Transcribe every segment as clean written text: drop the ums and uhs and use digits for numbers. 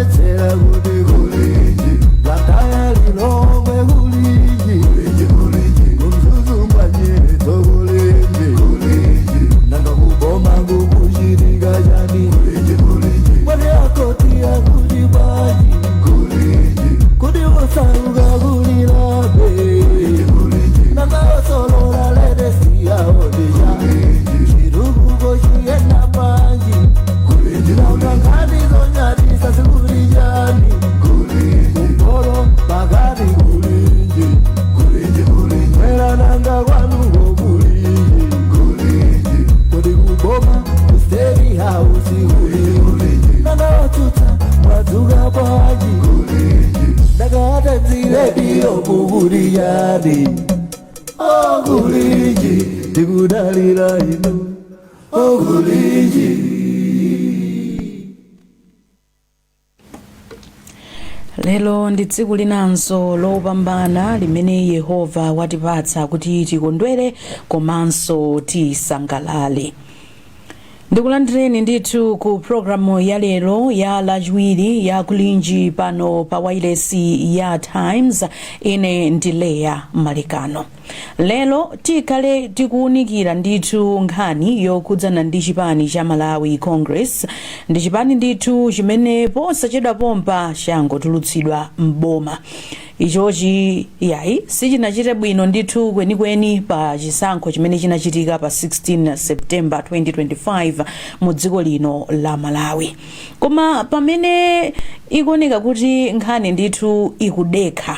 Tikumvetsera kuti kulinji, Blantyre, Lilongwe kulinji, kuMzuzu Mwanyeto kulinji, nanga kuboma kukuchitika chani? Mwati akoti akuti bwanji? Kuti osauka kulilabe, nanga osolola latest yaodisha chitukuko chiyenda bwanji? Nanga nkhani zonyadisa zikuti chani? Kumpoto, pakati kulinji, mwera nanga kwanuko kulinji? Kodi kuboma ku State House kulinji? Nanga watsutsa mwadzuka bwanji? Ndakatadzirediyo kukuti chani? Okulinji, tikudalira inu, okulinji. Lero ndi tsiku linanso lopambana limene Yehova watipatsa kuti tikondwere komanso tisangalale. Ndikulandireni ndithu ku programu ya lero ya Lachiwiri ya Kulinji pano pa wailesi ya Times. Ine ndi Leya Malekano. Lero tikhale tikuwunikira ndithu nkhani yokhudzana ndi chipani cha Malawi Congress. Ndi chipani ndithu chimene posachedwa pompa changotulutsidwa m'boma. Ichochi yayi sichinachite bwino ndithu kwenikweni pa chisankho chimene chinachitika pa 16 September 2025 mu dziko lino la Malawi. Koma pamene ikuoneka kuti nkhani ndithu ikudekha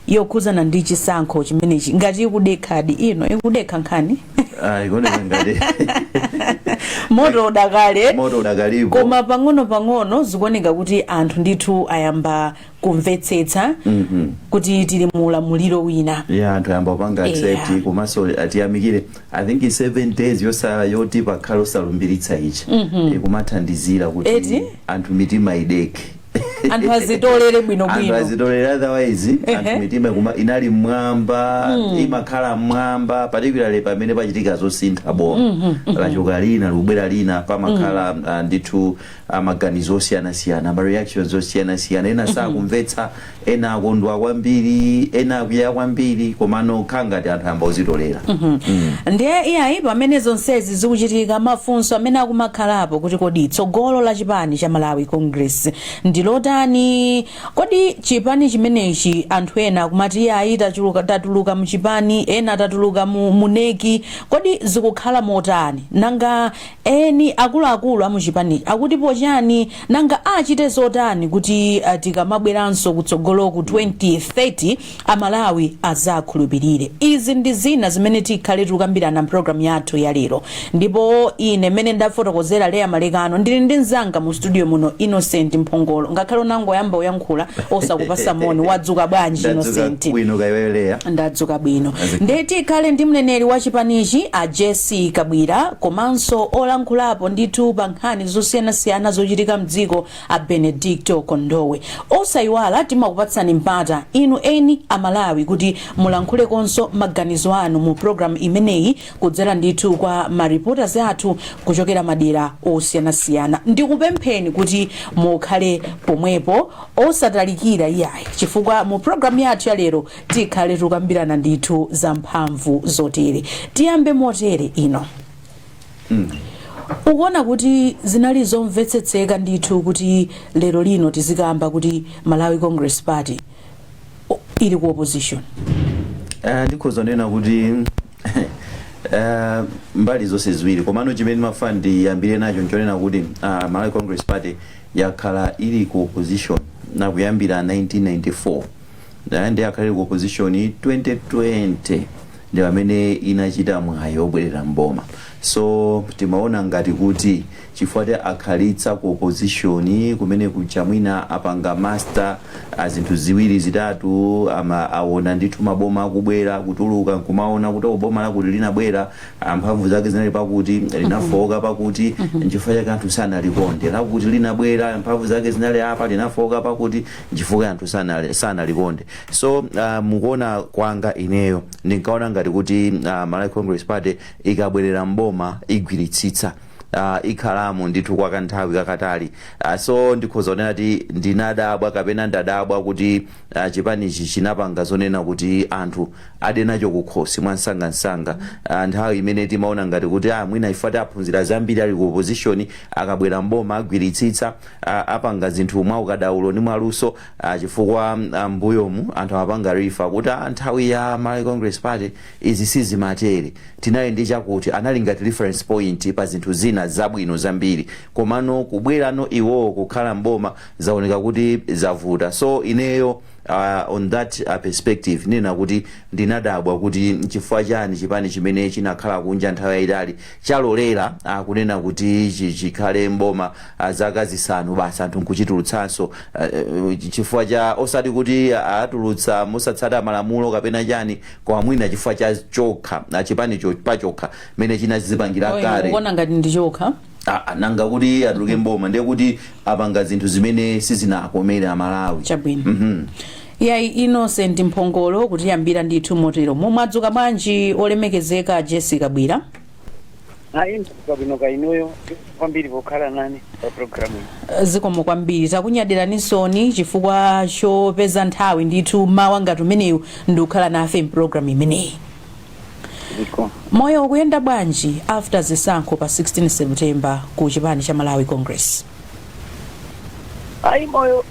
yokhudzana ndi chisankho chimenechi, ngati ikudekhadi ino, ikudekha nkhani. Ah, ikuoneka ngati moto udakale. Moto udakalipo. Koma pang'ono pang'ono zikuoneka kuti anthu ndithu ayamba kumvetsetsa kuti tili mu ulamuliro wina. Ya, anthu ayamba kupanga accept. Komanso atiyamikire, I think 7 days yosala yoti pakhale osalumbiritsa ichi ikumathandizira kuti Eti? anthu mitima ideke. Anthu azitolere Anthu bwinobwino. azitolere, otherwise anthu mitima inali mmwamba, imakhala mmwamba, particularly pamene pachitika zosintha, boma lachoka lina likubwera lina, pamakhala ndithu maganizo osiyanasiyana, ma reactions osiyanasiyana. Ena sakumvetsa, ena akondwa kwambiri, ena akwiya kwambiri, komano khala ngati anthu ayamba kuzitolera. Ndiye iyayi, pamene zonsezi zikuchitika, mafunso amene akumakhalapo kuti kodi tsogolo la chipani cha Malawi Congress ndi lotani? Kodi chipani chimenechi, anthu ena akumati iyayi, tatuluka muchipani, ena tatuluka mu NEC, kodi zikukhala motani? Nanga eni akuluakulu a muchipanichi akutipo chani? Nanga achite zotani kuti tikamabweranso kutsogoloku 2030 Amalawi azakhulupirire? Izi ndi zina zimene tikhale tikukambirana mpulogalamu yathu ya lero. Ndipo ine, mmene ndafotokozera, Leya Malekano, ndili ndi mzanga mu studio muno, Innocent Mphongolo. Ngakhale unangoyamba uyankhula osakupasa moni, wadzuka bwanji? Ndadzuka Innocent. bwino, kaya iweyo, Leya? Ndadzuka bwino. Ndiye tikhale ndi mneneri wa chipanichi a Jesse Kabwira, komanso olankhulapo ndithu pa nkhani zosiyanasiyana zochitika mdziko a Benedicto Kondowe. Osayiwala, timakupatsani mpata inu eni Amalawi kuti mulankhulekonso maganizo anu mu programu imeneyi kudzera ndithu kwa ma reporters athu kuchokera madera osiyanasiyana. Ndikupempheni kuti mukhale pomwepo, osatalikira iyayi, chifukwa mu programu yathu ya lero tikhale tikukambirana ndithu za mphamvu zotere. Tiyambe motere ino: ukuona kuti zinali zomvetsetseka ndithu kuti lero lino tizikamba kuti Malawi Congress Party ili ku opposition? Ndikhoza kunena kuti mbali zonse ziwiri, komano chimene ndimafuna ndiyambire nacho nchonena kuti Malawi Congress Party yakhala ili ku opposition nakuyambira 1994. Ndi yakhala ili ku opposition. 2020 ndi pamene inachita mwayi wobwerera mboma. So timaona ngati kuti chifukwa ti akhalitsa ku opposition kumene kuja, mwina apanga master zinthu ziwiri zitatu, ama aona ndithu maboma akubwera, kutuluka nkumaona kuti boma lakuti linabwera, mphamvu zake zinali pakuti, linafoka pakuti, nchifukwa chake anthu sanalikonde. Lakuti linabwera, mphamvu zake zinali apa, linafoka pakuti, nchifukwa anthu sanalikonde. So mukuona kwanga ineyo, ndinkaona ngati kuti Malawi Congress Party ikabwerera mboma igwiritsitsa. Ikhalamo ndithu kwa kanthawi kakatali. So ndikhoza kunena kuti ndinadabwa kapena ndadabwa kuti chipanichi chinapanga zonena kuti anthu ade nacho kukhosi mwansangansanga, nthawi imene timaona ngati kuti mwina ife aphunzira zambiri ali ku opposition, akabwera mboma agwiritsitsa, apanga zinthu mwa ukadaulo ndi mwaluso, chifukwa mbuyomu anthu amapanga refer kuti nthawi ya Malawi Congress Party izi sizimatere, tinali ndi chakuti, anali ngati reference point pa zinthu zina zabwino zambiri. Komano kubwerano iwowo kukhala mboma, zaoneka kuti zavuta. So ineyo, on that perspective, nena kuti ndinadabwa kuti chifukwa chani chipani chimene chinakhala kunja nthawi yayitali chalolera kunena kuti chikhale mboma zaka 5 basi, anthu nkuchitulutsanso, chifukwa cha osati kuti atulutsa mosatsata malamulo kapena chani, koma mwina chifukwa cha chokha, chipanicho pachokha mene chinazipangira kale. Kuona ngati ndi chokha? Nanga kuti atuluke mboma ndiye kuti apanga zinthu zimene sizinakomere Amalawi. Chabwino. Yayi, Innocent Mphongolo, kutiyambira ndithu motero. Mwadzuka bwanji, olemekezeka Jessica Bwira? Ayi, ndadzuka bwino kainuyo kwambiri pokhala nane pa programu iyi. Zikomo kwambiri, takunyadiranisoni chifukwa chopeza nthawi ndithu mawa ngati umenewu ndikukhala nafe mpulogalamu imeneyi. Ziko. Moyo ukuyenda bwanji after zisankho pa 16 September ku chipani cha Malawi Congress? Ayi, moyo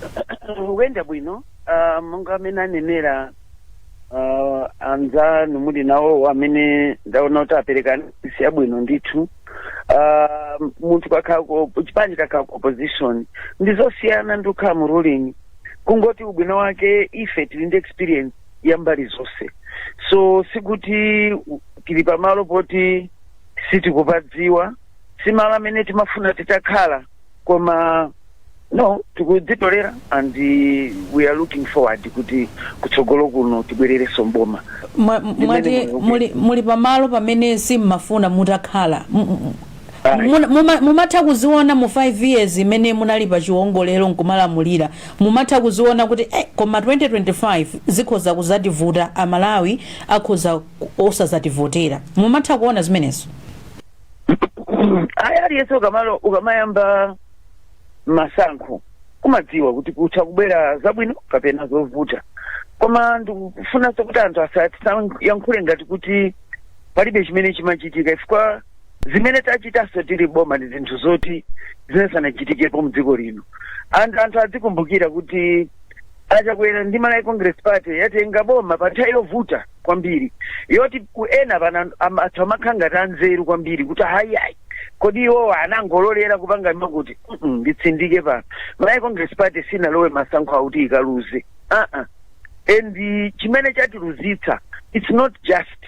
ukuyenda bwino. Monga amene anenera anzanu muli nawo amene ndaona kuti apereka analysis yabwino ndithu. Munthu kakhala chipani kakhala ku opposition ndizosiyana ndi kukhala mu ruling. Kungoti ubwino wake ife tili ndi experience ya mbali zonse, so sikuti tili pamalo poti sitikupadziwa, si malo amene timafuna titakhala, koma no, tikudzitolera and we are looking forward kuti kutsogolo kuno tibwererenso mboma. Mwati Ndimene muli pamalo pamene simmafuna mutakhala. Ayi. Mumatha kuziona mu 5 years imene munali pa chiwongolero nkumalamulira, mumatha kuziona kuti koma 2025 zikhoza kuzativuta, Amalawi akhoza osazativotera? Mumatha kuona zimenezo? Ayi, aliyense ukamalo ukamayamba masankho kumadziwa kuti kutha kubwera zabwino kapena zovuta, koma ndikufunanso kuti anthu asatiyankhule ngati kuti palibe chimene chimachitika, chifukwa zimene tachitanso tili boma ndi zinthu zoti zinasanachitikepo mdziko lino. Anthu adzikumbukira kuti Achakwera ndi Malawi Congress Party yatenga boma pa nthawi yovuta kwambiri, yoti ku ena pana anthu amakhala ngati anzeru kwambiri kuti hayi, kodi iwowa anangololera kupanga makuti. Nditsindike pano, Malawi Congress Party sinalowe masankho akuti ikaluze, And chimene chatiluzitsa, it's not just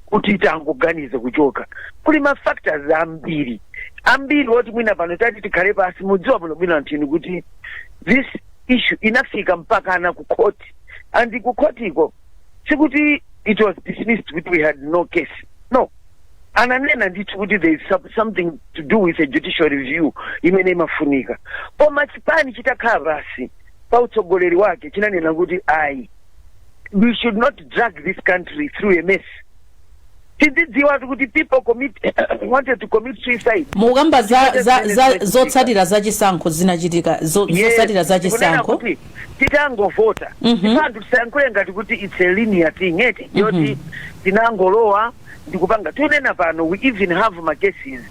kuti tangoganize kuchoka, kuli ma factors ambiri ambiri oti mwina pano tati tikhale pasi. Mudziwa bwino bwino anthini kuti this issue inafika mpaka ana ku court, and ku court iko sikuti it was dismissed kuti we had no case, no. Ananena ndithu kuti there is something to do with a judicial review imene imafunika, koma chipani chitakhala pasi pa utsogoleri wake chinanena kuti ayi, we should not drag this country through a mess. Tidzidziwa kuti people wanted to commit suicide. Mukamba za Zimene zotsatira za chisankho zinachitika, Yes, zotsatira za ndikunena chisankho. kuti titangovota, anthu tisayankhule ngati kuti it's a linear thing eti yoti tinangolowa ndikupanga. Tunena pano we even have ma cases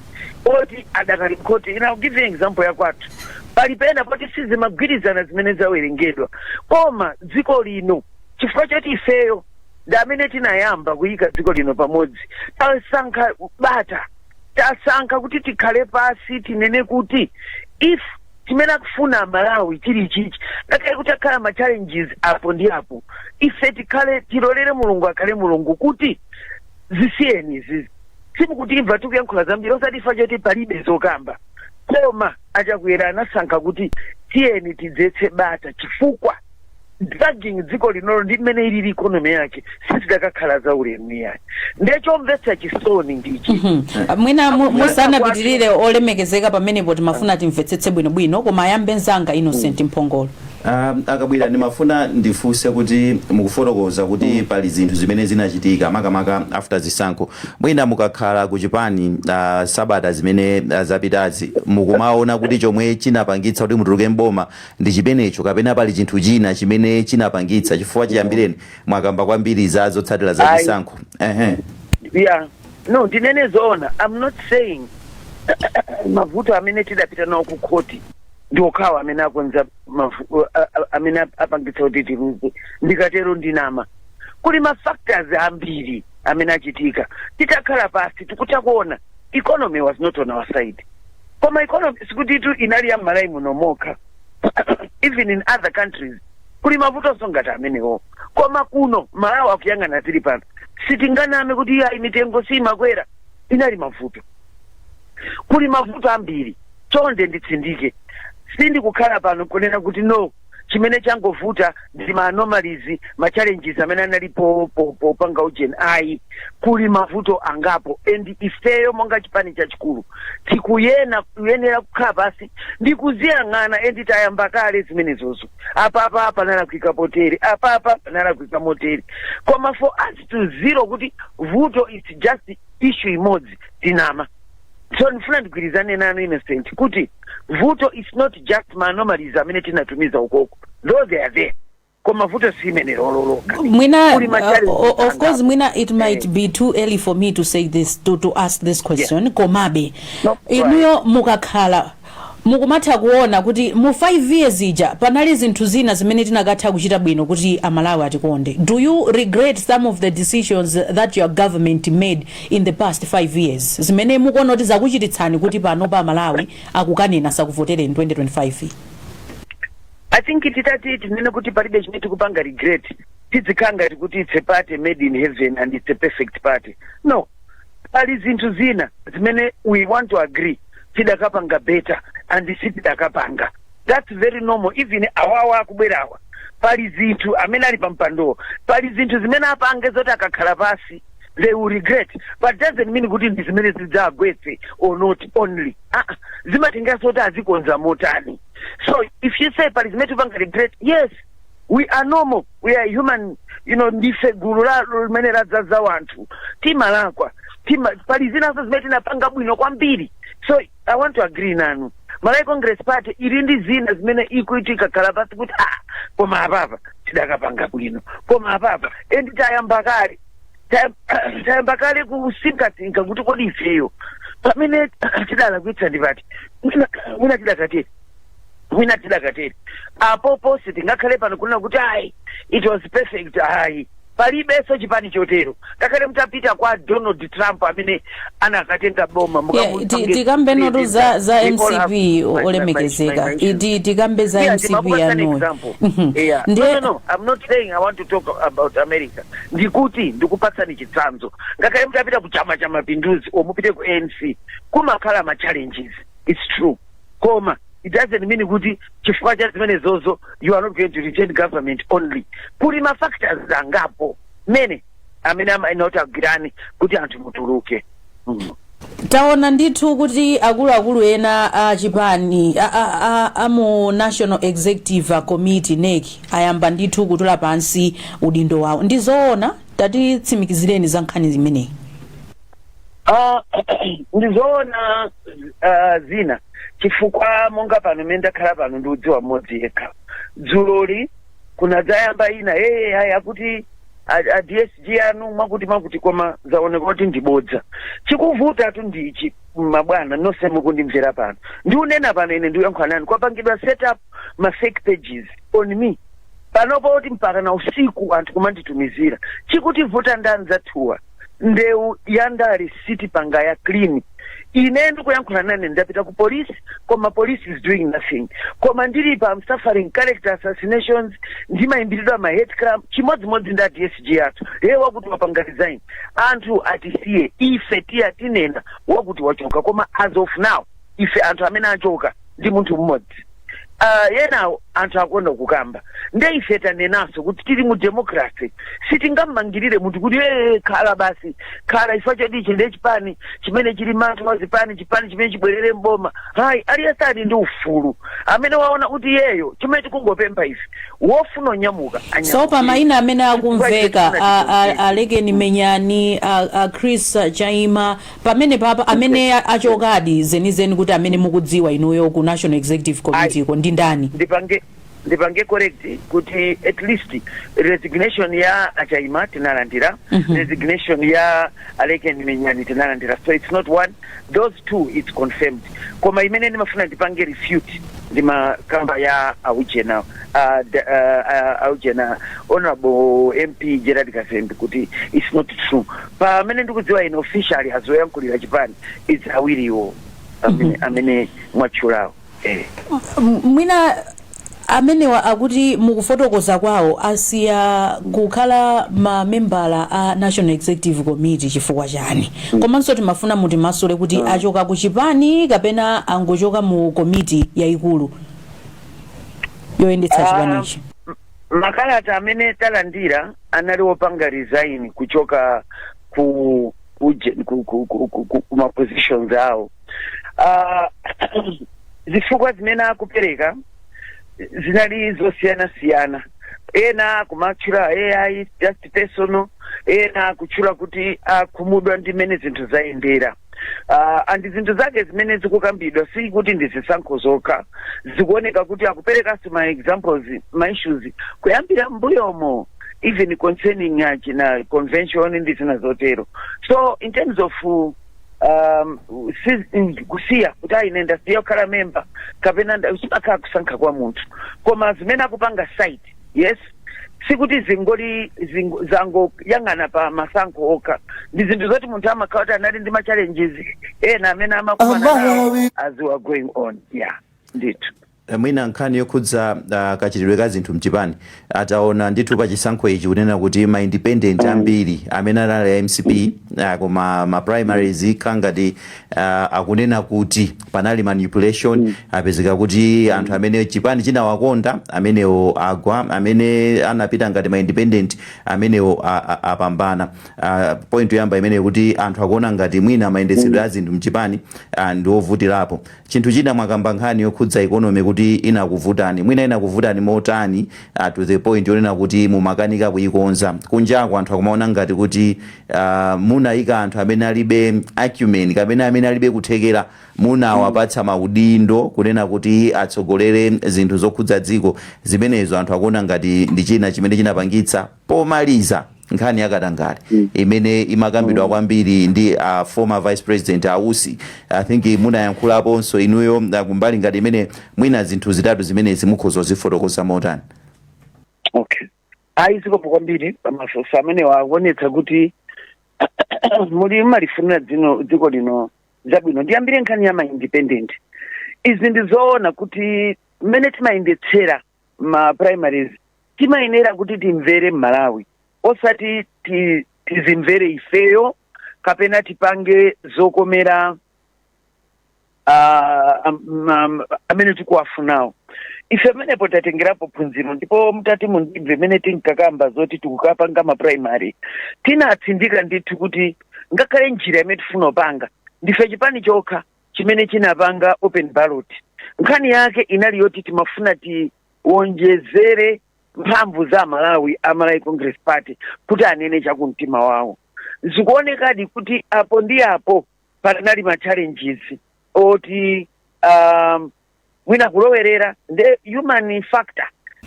oti adakali mkhoti. Ina give you example yakwathu, pali pena poti sizimagwirizana zimene zawerengedwa, koma dziko lino, chifukwa choti ifeyo ndi amene tinayamba kuyika dziko lino pamodzi, tasankha bata, tasankha kuti tikhale pasi, tinene kuti if chimene akufuna Amalawi chili chichi, ngakhale kuti akhala ma challenges apo ndi apo, ife tikhale tilolere Mulungu akhale Mulungu, kuti zisiyeni izizi. Simukutimva tikuyankhula zambiri, osati ifa choti palibe zokamba, koma Achakwera anasankha kuti tiyeni tidzetse bata, chifukwa dragging dziko linolo ndi mmene ilili economy yake sizidakakhala za ulemu yayi. Ndechomvetsa chisoni ndichi. Mwina musanapitirire, olemekezeka, pamenepo timafuna timvetsetse bwinobwino, koma ayambe mzanga Innocent Mphongolo. Akabwira, ndimafuna ndifunse kuti mukufotokoza kuti pali zinthu zimene zinachitika makamaka after zisankho. Mwina mukakhala ku chipani sabata zimene zapitazi, mukumaona kuti chomwe chinapangitsa kuti mutuluke mboma ndi chimenecho, kapena pali chinthu china chimene chinapangitsa? Chifukwa chiyambireni mwakamba kwambiri za zotsatira za Ayi. chisankho, ehe. Yeah, no, ndinene zoona, I'm not saying mavuto amene tidapita nawo ku khoti ndi okhawo amene akonza amene apangitsa kuti tiluze. Ndikatero ndinama. Kuli ma factors ambiri amene achitika. Titakhala pasi, tikutha kuona economy was not on our side. Koma economy sikutitu inali ya m'Malawi muno mokha. Even in other countries kuli mavutonso ngati amenewo. Koma kuno Malawi akuyang'ana zili pano, sitinganame kuti iya, mitengo simakwera, inali mavuto. Kuli mavuto ambiri. Chonde nditsindike, sindikukhala pano kunena kuti no, chimene changovuta ndi ma anomalies, ma challenges amene analipo popanga ujeni, ayi. Kuli mavuto angapo, and ifeyo monga chipani chachikulu tikuyena kuyenera kukhala pasi ndikuziyang'ana, and tayamba kale zimenezozo. Apapa panalakwika potere, apapa panalakwika motere. Koma for us to zero kuti vuto is just issue imodzi, tinama. So ndifuna ndigwirizane nanu, Innocent, kuti vuto is not just ma anomalies amene tinatumiza ukoko, though they are there, koma vuto si imene lololoka. Mwina Kuli ma challenges of course angapo. mwina it might be too early for me to say this, to ask this question, komabe No, inuyo mukakhala mukumatha kuona kuti mu 5 years ija panali zinthu zina zimene tinakatha kuchita bwino kuti Amalawi atikonde. Do you regret some of the decisions that your government made in the past 5 years, zimene mukuona kuti zakuchititsani kuti pano pa Amalawi akukanena sakuvotereni 2025? I think titati tinene kuti palibe chimene tikupanga regret, tizikhala ngati kuti it's a party made in heaven and it's a perfect party. No, pali zinthu zina zimene we want to agree tidakapanga better and sitidakapanga. That's very normal. Even awawa akubwerawa, pali zinthu amene ali pampandowo, pali zinthu zimene apange zoti akakhala pasi they will regret, but doesn't mean kuti ndi zimene zidzagwetse or not only. Ah, ah, zimatengeranso kuti azikonza motani. So if you say pali zimene tipanga regret, yes, we are normal, we are human. Ndife gulu la limene ladzaza wanthu, timalakwa, pali zinanso zimene tinapanga bwino kwambiri. So I want to agree nanu, Malawi Congress Party ili ndi zina zimene ikuiti ikakhala pasi kuti, ah, koma apapa tidakapanga bwino, koma apapa, and tayamba kale, tayamba kale kusinkasinka kuti kodi ifeyo pamene tidalakwitsa ndipati? Mwina tidakatere, mwina tidakatere. Apopo sitingakhale pano kunena kuti ayi, it was perfect. Ayi, palibenso chipani chotero. Ngakhale mutapita kwa Donald Trump amene anakatenga boma, Yeah, tikambenotu za MCP, olemekezeka. Iti tikambe za MCP yanuyo. Yeah. No, I'm not saying I want to talk about America. Ndikuti ndikupatsani chitsanzo. Ngakhale mutapita ku Chama cha Mapinduzi or mupite ku ANC, kumakhala ma challenges. It's true. Koma it doesn't mean kuti chifukwa cha zimene zozo you are not going to retain government only. Kuli ma factors angapo mene amene amayenera kuti agwirane kuti anthu mutuluke. Taona ndithu kuti akuluakulu ena a chipani a mu National Executive Committee, NEC, ayamba ndithu kutula pansi udindo wawo. Ndi zoona? Tatitsimikizireni za nkhani zimeneyi. Ah, ndizoona zina, chifukwa monga pano mmene ndakhala pano ndiudziwa mmodzi yekha. Dzuloli kunadzayamba ina, hey, haya, kuti a DSG anu mwakuti mwakuti, koma zaoneka kuti ndibodza. Chikuvuta tu ndichi, mabwana nonse mukundimvera pano, ndiunena pano, ine ndikuyankhula nanu, kwapangidwa set up ma fake pages on me panopo kuti mpaka na usiku anthu kumanditumizira. Chikutivuta ndani zathuwa, ndewu ya ndale sitipanga ya clean. Ine ndikuyankhula nane ndapita ku police, koma police is doing nothing. Koma ndilipa, I'm suffering character assassinations, ndimayimbiridwa ma hate crime, chimodzimodzi ndi a DSG athu ye wakuti wapanga resign. Anthu atisiye ife, tiya tinena wakuti wachoka, koma as of now ife anthu amene achoka ndi munthu mmodzi. Yenawo Anthu akuona kukamba, nde ife tanenanso kuti tili mu democracy, sitingammangirire munthu kuti, "Ee, khala basi, khala ifa chodichi." Ndiye chipani chimene chili manthu wa zipani, chipani chimene chibwerere mboma, hayi, aliyense ali ndi ufulu amene waona kuti iyeyo. Chimene tikungopempha ife, wofuna onyamuka So pa mayina amene akumveka, Alekeni Menyani, a Chris Chaima, pamene papa amene achokadi zenizeni kuti amene mukudziwa inuyo ku National Executive Committee ko ndi ndani? Ndipange correct kuti at least resignation ya Achaima tinalandira, resignation ya Aleken Menyani tinalandira, so it's not one, those two, it's confirmed. Koma imene ndimafuna ndipange refute ndimakamba ya aujena aujena Honorable MP Gerard Kazembe, kuti it's not true. Pamene ndikudziwa ine officially azoyankhulira chipani, it's awiriwo amene, amene mwatchulawo, eh. Mwina amenewa akuti mukufotokoza kwawo asiya kukhala mamembala a National Executive Committee chifukwa chani? Komanso timafuna mutimasule kuti achoka ku chipani kapena angochoka mu komiti yayikulu yoyendetsa chipanichi? Makalata amene talandira anali wopanga resign kuchoka ku ma positions awo. Zifukwa zimene akupereka zinali zosiyana-siyana. Ena kumatchula ai just personal, ena kutchula kuti akhumudwa ndi mmene zinthu zayendera. And zinthu zake zimene zikukambidwa si kuti ndi zisankho zokha, zikuoneka kuti akuperekanso ma examples, ma issues kuyambira mbuyomo, even concerning china convention ndi zina zotero. So in terms of kusiya kuti ayi, ndasiya kukhala member kapena chimakhala kusankha kwa munthu. Koma zimene akupanga cite, yes, sikuti zingoli zangoyang'ana pa masankho okha, ndi zinthu zoti munthu amakhala kuti anali ndi ma challenges ena amene amakumana nawo Amalawi. as we are going on, yeah, ndithu. Mwina nkhani yokhudza kachitidwe ka zinthu mchipani, ataona ndithu pa chisankho ichi kunena kuti ma independent ambiri amene anali a MCP, koma ma primaries kangati akunena kuti panali manipulation, apezeka kuti anthu amene chipani chinawakonda amenewo agwa, amene anapita ngati ma independent amenewo apambana. Point yoyamba imene kuti anthu akuona ngati mwina mayendetsedwe a zinthu mchipani ndi ovutirapo. Chinthu china, mwakamba nkhani yokhudza economy kuti inakuvutani, mwina inakuvutani motani, to the point yonena kuti mumakanika kuyikonza? Kunjako anthu akumaona ngati kuti munayika anthu amene alibe acumen kapena amene alibe kuthekera, munawapatsa maudindo kunena kuti atsogolere zinthu zokhudza dziko. Zimenezo anthu akuona ngati ndi china chimene chinapangitsa. Pomaliza, nkhani yakatangale imene imakambidwa kwambiri ndi former Vice President Ausi, I think munayankhulaponso inuyo kumbali ngati imene. Mwina zinthu zitatu zimenezi mukhoza zifotokoza motani? Okay, ayi, zikomo kwambiri pamafunso amene wakuonetsa kuti muli malifunira dzino dziko lino zabwino. Ndiyambire nkhani ya ma independent. Izi ndi zoona kuti mmene timayendetsera ma primaries, timayenera kuti timvere Mmalawi, osati tizimvere ifeyo kapena tipange zokomera amene tikuwafunawo ife. Pamenepo tatengerapo phunziro, ndipo mutati mundimve mmene tinkakamba zoti tikukapanga ma primary, tinatsindika ndithu kuti ngakhale njira imene tifuna kupanga, ndife chipani chokha chimene chinapanga open ballot. Nkhani yake inali yoti timafuna tiwonjezere mphamvu za Malawi, a Malawi Congress Party, kuti anene chakumtima wawo. Zikuonekadi kuti apo ndi apo panali ma challenges oti mwina kulowerera nde human factor.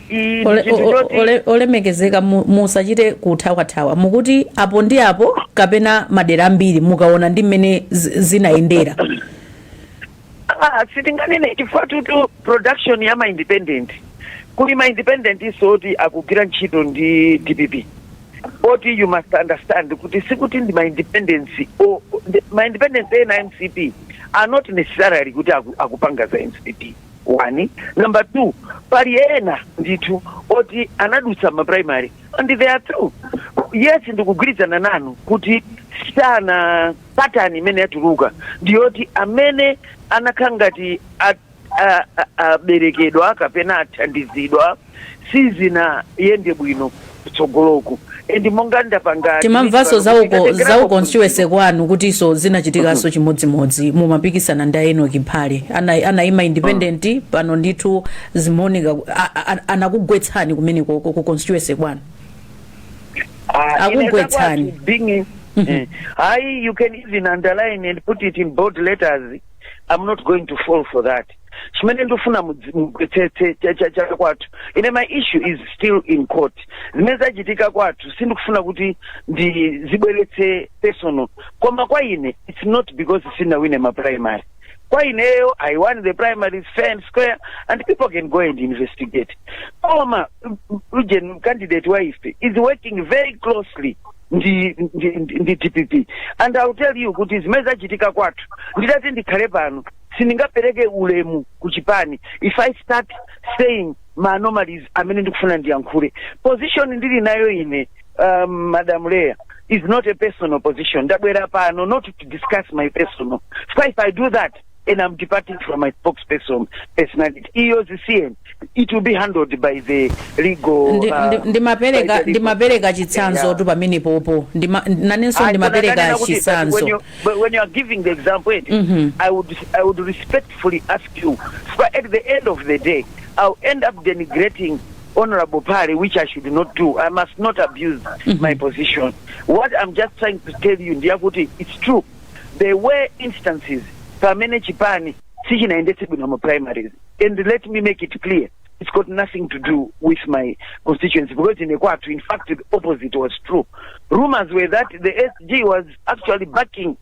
Iyi ndi chinthu choti Olemekezeka, musachite kuthawathawa. Mukuti apo ndi apo kapena madera ambiri, mukaona ndi mmene zinayendera? Ah, sitinganene chifukwa tutu production ya ma independent, kuli ma independent iso oti akugwira ntchito ndi DPP, oti you must understand kuti sikuti ndi ma independence ma independence ena MCP are not necessarily kuti akupanga za MCP, one. Number two, pali ena ndithu oti anadutsa ma primary and they are true. Yes, ndikugwirizana nanu kuti sana pattern imene yatuluka ndiyoti amene anakhala ngati Aberekedwa kapena athandizidwa, sizinayende bwino kutsogoloku, and monga ndapanga Timamvanso zauko zau constituency kwanu kutiso zinachitikanso chimodzimodzi, mumapikisana ndi Enoch Phale. Anayima independent pano ndithu, zimaoneka anakugwetsani kumeneko ku constituency kwanu. Akugwetsani. Being I you can even underline and put it in bold letters, I'm not going to fall for that. Chimene ndifuna mugwetsetse cha kwathu, ine my issue is still in court. Zimene zachitika kwathu sindikufuna kuti ndizibweretse personal, koma kwa ine it's not because sinawine ma primary. Kwa ineyo, I won the primaries fair and square, and people can go and investigate. Koma uje candidate wa ife is working very closely ndi DPP, and I will tell you kuti zimene zachitika kwathu, nditati ndikhale pano sindingapereke ulemu kuchipani if I start saying ma anomalies amene ndikufuna ndiyankhule. Position ndili nayo ine, Madam Leah, is not a personal position. Ndabwera pano not to discuss my personal. So if I do that and I'm departing from my spokesperson personality, iyo zisiyeni, it will be handled by the legal Ndimapereka by the legal. Ndimapereka chitsanzo tu pamenepopo. Nanenso ndimapereka When chitsanzo. When you are giving the example, I would respectfully ask you, but at the end of the day, I'll end up denigrating Honorable Pari, which I should not do. I must not abuse my position. What I'm just trying to tell you, ndiyakuti it's true. There were instances pamene chipani sichinaendetse bwino ma primaries, and let me make it clear, it's got nothing to do with my constituency, because in kwathu, in fact, the opposite was true. Rumors were that the SG was actually backing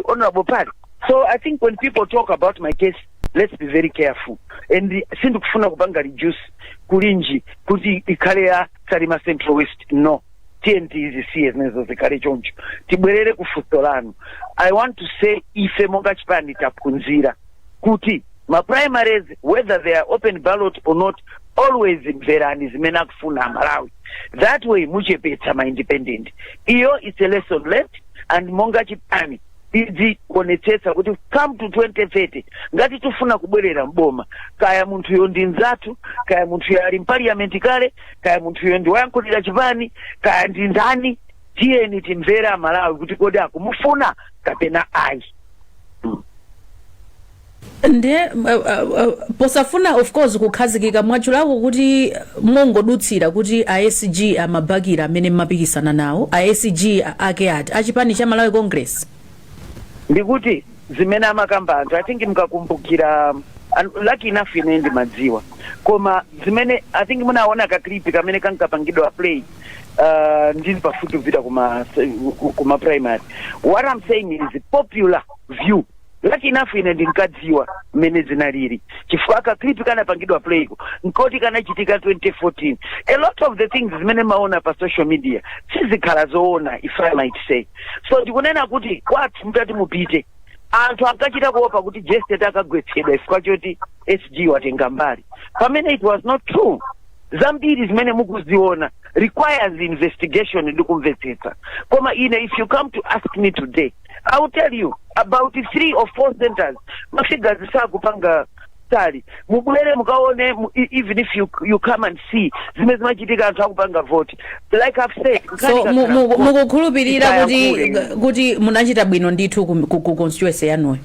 Honorable Pari. So I think when people talk about my case, let's be very careful, and sindikufuna kupanga reduce kulinji kuti ikhale ya Salima Central West. No, tiyeni tizisiye zimenezo zikhale choncho. Tibwerere ku funso lanu. I want to say ife monga chipani taphunzira kuti ma primaries, whether they are open ballot or not, always mverani zimene akufuna Amalawi. That way muchepetsa ma independent. Iyo it's a lesson learned, and monga chipani tidzionetsetsa kuti come to 2030, ngati tifuna kubwerera mboma, kaya munthuyo ndi nzathu, kaya munthuyo ali mparliament kale, kaya munthuyo ndi wayankhulira chipani, kaya ndi ndani, tiyeni timvere Amalawi kuti kodi akumufuna kapena ayi. Nde posafuna of course kukhazikika, mwachulako kuti mongodutsira kuti a SG amabakira amene mmapikisana nawo. A SG ake ati achipani cha Malawi Congress? Ndikuti zimene amakamba anthu, I think mkakumbukira, and lucky enough ine ndimadziwa, koma zimene I think munaona ka clip kamene kankapangidwa play ndili pafupi kupita kuma primary. What I'm saying is popular view. Lucky enough ine ndinkadziwa mmene zinalili, chifukwa ka clip kanapangidwa playko nkoti kanachitika 2014. A lot of the things zimene maona pa social media sizikhala zoona, if I might say so. Ndikunena kuti kwathu mutati mupite, anthu ankachita kuopa kuti Jestet akagwetsedwa chifukwa choti SG watenga mbali, pamene it was not true. Zambiri zimene mukuziona requires investigation ndi kumvetsetsa. Koma ine, if you come to ask me today, I will tell you about three or four centers ma figures sakupanga tally. Mubwere mukaone, even if you come and see zimene zimachitika, anthu akupanga vote, like I've said. So mukukhulupirira kuti munachita bwino ndithu ku constituency yanuyo?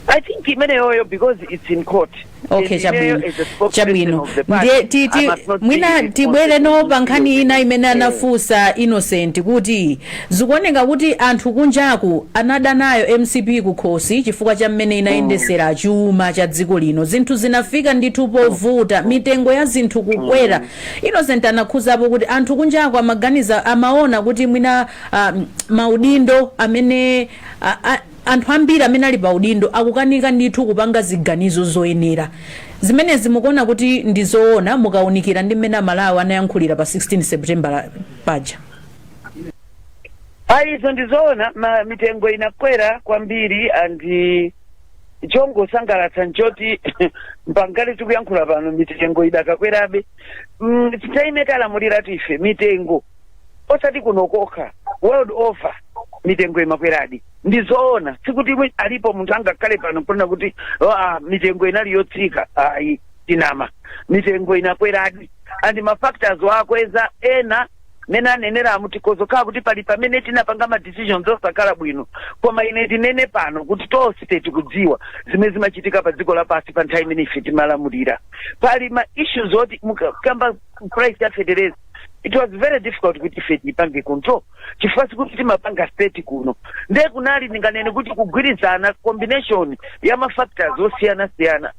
I think imeneyoyo, because it's in court. Okay, chabwino, chabwino. Ndiye titi mwina tibwere no pa nkhani ina imene anafunsa Innocent, kuti zikuoneka kuti anthu kunjaku anada nayo MCP kukhosi chifukwa cha mmene inayendesera chuma cha dziko lino. Zinthu zinafika ndithu povuta, mitengo ya zinthu kukwera. Innocent anakhuzapo kuti anthu kunjaku amaganiza, amaona kuti mwina maudindo amene anthu ambiri amene ali pa udindo akukanika ndithu kupanga ziganizo zoyenera. Zimenezi mukuona kuti ndizoona mukaunikira ndi mmene Amalawi anayankhulira pa 16 September paja? Ayi, izo ndizoona. Mitengo inakwera kwambiri, and chongosangalatsa nchoti mpangale tikuyankhula pano mitengo idakakwerabe. Titaime talamuliratu ife, mitengo osati kuno kokha, world over mitengo imakweradi. Ndizoona, sikuti alipo munthu angakhale pano kunena kuti, "Oh, ah, mitengo inali yotsika." Ayi, tinama. Mitengo inakweradi, and ma factors wakweza ena mene anenera amuti kozokhala kuti pali pamene tinapanga ma decisions osakhala bwino. Koma ine tinene pano kuti tonse tikudziwa zimene zimachitika pa dziko lapansi pa nthawi imene ife timalamulira. Pali ma issues oti mukamba price ya fertilizer, it was very difficult kuti ife tipange control, chifukwa sikuti timapanga state kuno. Ndiye kunali, ndinganene kuti, kugwirizana, combination ya ma factors osiyanasiyana.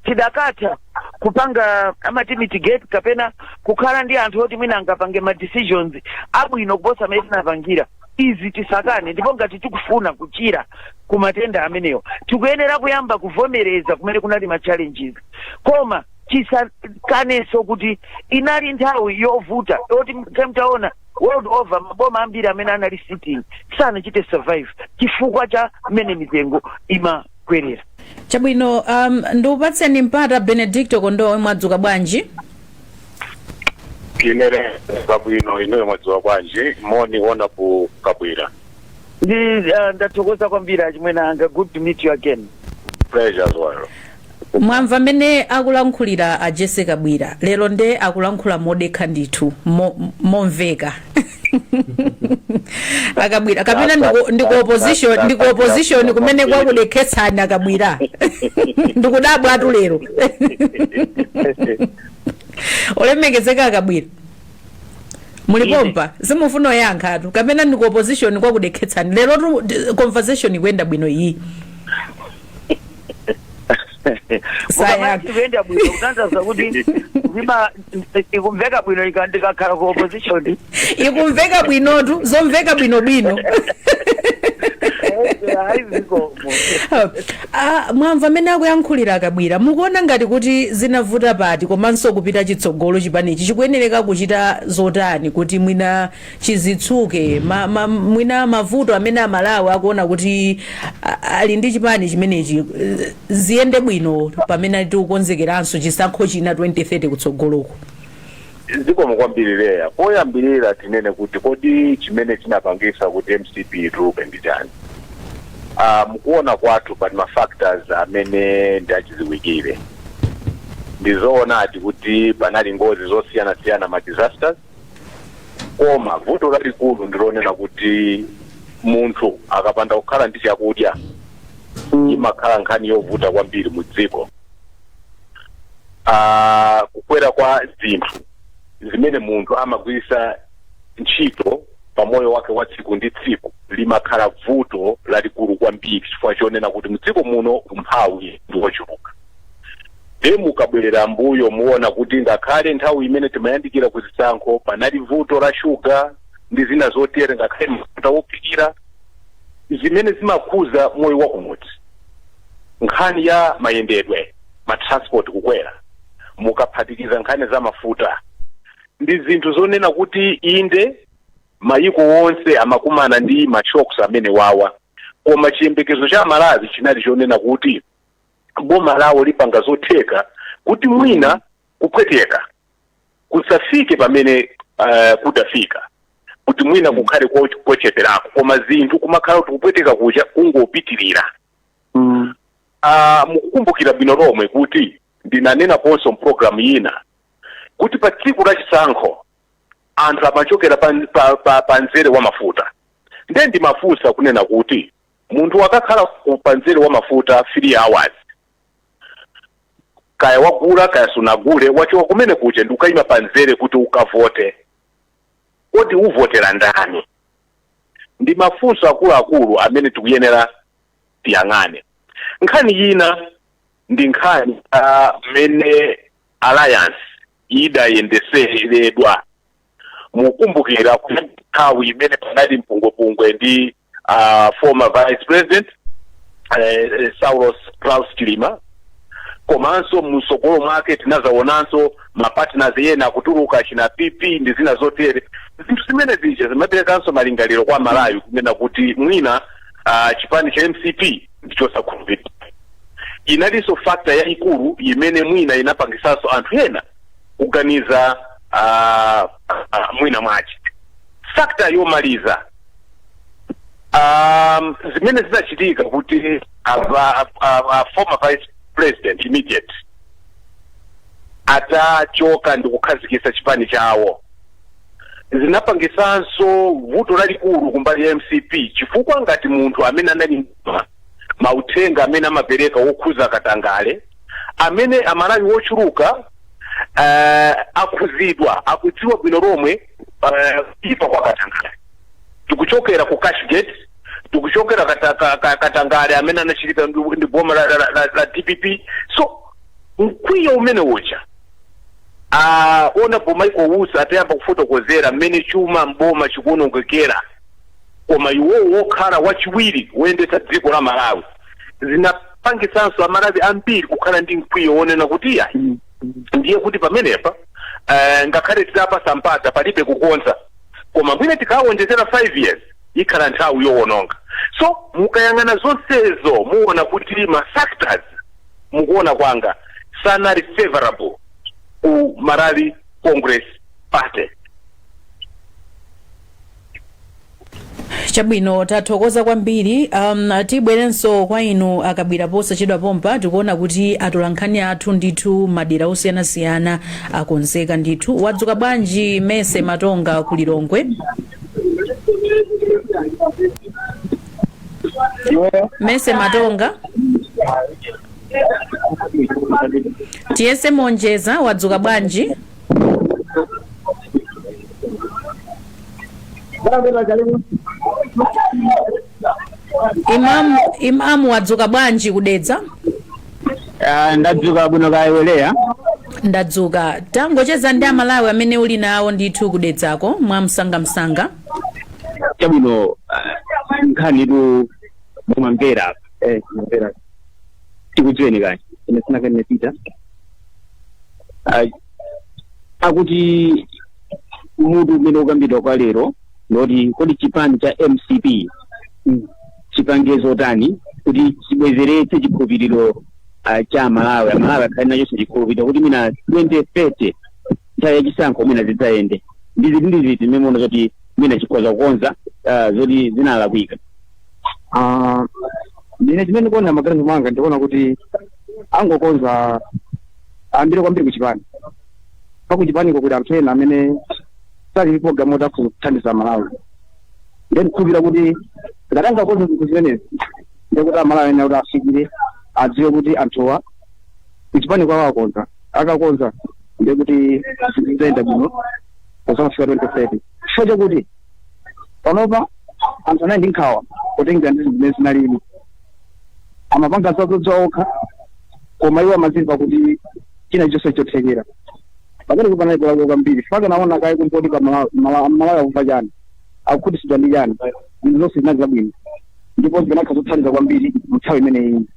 Tidakatha kupanga amati mitigate kapena kukhala ndi anthu oti mwina angapange ma decisions abwino kuposa amene tinapangira. Izi tisakane. Ndipo ngati tikufuna kuchira ku matenda amenewo, tikuyenera kuyamba kuvomereza kumene kunali ma challenges, koma tisakanenso kuti inali nthawi yovuta yoti mtaona world over maboma ambiri amene anali sitting sanachite survive chifukwa cha mmene mitengo imakwerera. Chabwino, ndikupatseni mpata, Benedicto Kondowe. Mwadzuka bwanji? Inere kabwino, inuyo mwadzuka bwanji? Moni wona ku Kabwira. Ndi ndathokoza kwambiri, achimwene anga. Good to meet you again. Pleasure as well. Mwamva mmene akulankhulira a Jesse Kabwira lero, nde akulankhula modekha ndithu, momveka. Akabwira, kapena ndiku opposition, ndiku opposition kumene kwakudekhetsani, Akabwira? Ndikudabwa atu lero. Olemekezeka Akabwira, mulipompa, simufuna oyankhatu. Kapena ndiku opposition kwakudekhetsani lero tu? Conversation ikuyenda bwino iyi. Mukamati kuyenda bwino, kutanthauza kuti zima ikumveka bwino ndikakhala ku opposition? Ikumveka bwinotu, zomveka bwinobwino. Hayi, zikomo. Ah, mwamva amene akuyankhulira Akabwira. Mukuona ngati kuti zinavuta pati, komanso kupita chitsogolo chipanichi chikuyenereka kuchita zotani kuti mwina chizitsuke mwina mavuto amene Amalawi akuona kuti ali ndi chipani chimenechi, ziyende bwino pamene tikukonzekeranso chisankho china 2030 kutsogoloko? Zikomo kwambiri, Leya. Poyambirira tinene kuti kodi chimene chinapangisa kuti MCP ituluke ndi chani? Mukuona kwathu pali ma factors amene ndi achiziwikire. Ndizoonadi kuti panali ngozi zosiyanasiyana, ma disasters, koma vuto lalikulu ndilonena kuti munthu akapanda kukhala ndi chakudya, imakhala nkhani yovuta kwambiri mu dziko. Kukwera kwa zinthu zimene munthu amagwiritsa ntchito pa moyo wake wa tsiku ndi tsiku limakhala vuto lalikulu kwambiri, chifukwa chonena kuti mdziko muno umphawi ndi wochuluka. De mukabwerera mbuyo, muona kuti ngakhale nthawi imene timayandikira ku zisankho panali vuto la shuga ndi zina zotere, ngakhale mafuta wophikira, zimene zimakhuza moyo wa kumudzi. Nkhani ya mayendedwe, ma transport kukwera, mukaphatikiza nkhani za mafuta ndi zinthu zonena kuti inde, mayiko onse amakumana ndi ma shocks amene wawa, koma chiyembekezo cha Malawi chinali chonena kuti boma lawo lipanga zotheka kuti mwina kupweteka kusafike pamene kudafika, kuti mwina kukhale kocheperako, koma zinthu kumakhala kuti kupweteka kucha kungopitirira. Mukukumbukira bwino lomwe kuti ndinanenaponso mpulogalamu ina kuti pa tsiku la chisankho anthu amachokera pa mzere wa mafuta. Nde ndimafunsa kunena kuti munthu akakhala pa mzere wa mafuta 3 hours, kaya wagula kaya sunagule, wachoka kumene kuja ndi ukayima pa mzere kuti ukavote, kodi uvotera ndani? Ndi mafunso akuluakulu amene tikuyenera tiyang'ane. Nkhani ina ndi nkhani ya mmene alliance idayendeseredwa. Mukumbukira nthawi imene panali mpungwepungwe ndi former vice president Saulos Klaus Chilima, komanso msogolo mwake tinazaonanso ma partners ena akutuluka, china PP ndi zina zotere. Zinthu zimene zija zimaperekanso malingaliro kwa Malawi kunena kuti mwina chipani cha MCP ndichosakhulupirika. Inalinso factor yayikulu imene mwina inapangisanso anthu ena kuganiza mwina mwache. Factor yomaliza, Zimene zinachitika kuti a former vice president immediate atachoka ndi kukhazikitsa chipani chawo, zinapangisanso vuto lalikulu kumbali ya MCP, chifukwa ngati munthu amene anali mauthenga amene amapereka wokhuza katangale, amene Amalawi wochuluka akhuzidwa, akudziwa bwino lomwe kuipa kwa katangale. Tikuchokera ku Cashgate, tikuchokera katangale amene anachitika ndi boma la DPP. So mkwiyo umene uja, Honorable Michael Usi atayamba kufotokozera mmene chuma mboma chikuonongekera, koma iwowo wokhala wachiwiri woyendetsa dziko la Malawi, zinapangisanso Amalawi ambiri kukhala ndi mkwiyo wonena kuti iyayi, ndiye kuti pamenepa ngakhale titapasa mpata palibe kukonza, koma mwina tikawonjezera 5 years ikhala nthawi yowononga. So mukayang'ana zonsezo, muona kuti ma factors, mukuona kwanga, sanali favorable ku Malawi Congress Party. Chabwino, tathokoza kwambiri. Tibwerenso kwa inu akabwera posachedwa pompa. Tikuona kuti atolankhani athu ndithu madera osiyanasiyana akonzeka ndithu. Wadzuka bwanji Mese Matonga ku Lilongwe? Mese Matonga, tiyese Monjeza, wadzuka bwanji? Imamu, wadzuka bwanji kudedza? Ah, ndadzuka bwino, kaya iwe Leya? Ndadzuka. Tangocheza ndi Amalawi amene uli nawo ndithu kudedzako mwamsangamsanga. Chabwino, nkhanitu mumamvera apa. Eh, mumvera. Tikudziweni kani? Ine sinakene Peter. Ah, akuti mutu umene ukambidwa kwa lero ndoti kodi chipani cha MCP chipange zotani kuti chibwezeretse chikhulupiriro cha Amalawi, Amalawi akhale nachonso chikhulupiriro kuti mwina 2030 nthawi yachisankho mwina zidzayende. Ndi ziti ndi ziti zimene muona zoti mwina chikhoza kukonza zoti zinalakwika? Ah, ine chimene ndikuona maganizo mwanga, ndikuona kuti angokonza ambiri kwambiri kuchipani. Pa kuchipaniko kuli anthu ena amene sali ndi program oti akhoza kuthandiza Malawi. Ndiye ndikukhulupirira kuti ngati angakonze zinthu zimenezi, ndiye kuti Amalawi ena kuti afikire adziwe kuti anthuwa kuchipani kwawo akonza. Akakonza, ndiye kuti zinthu zidzayenda bwino pozafika 2030, chifukwa chakuti panopa anthu anali ndi nkhawa potengera ndi zinthu zimene zinalili, amapanga zazodziwa okha, koma iwo amazimva kuti china chonse chothekera. Pamene panali kulakwa kwambiri, chifukwa akanaona kaye kumpoti pa Malawi akumva chani, akukhutitsidwa ndi chani, zinthu zonse zinali zabwino ndipo zikanakhala zothandiza kwambiri mu nthawi imeneyi.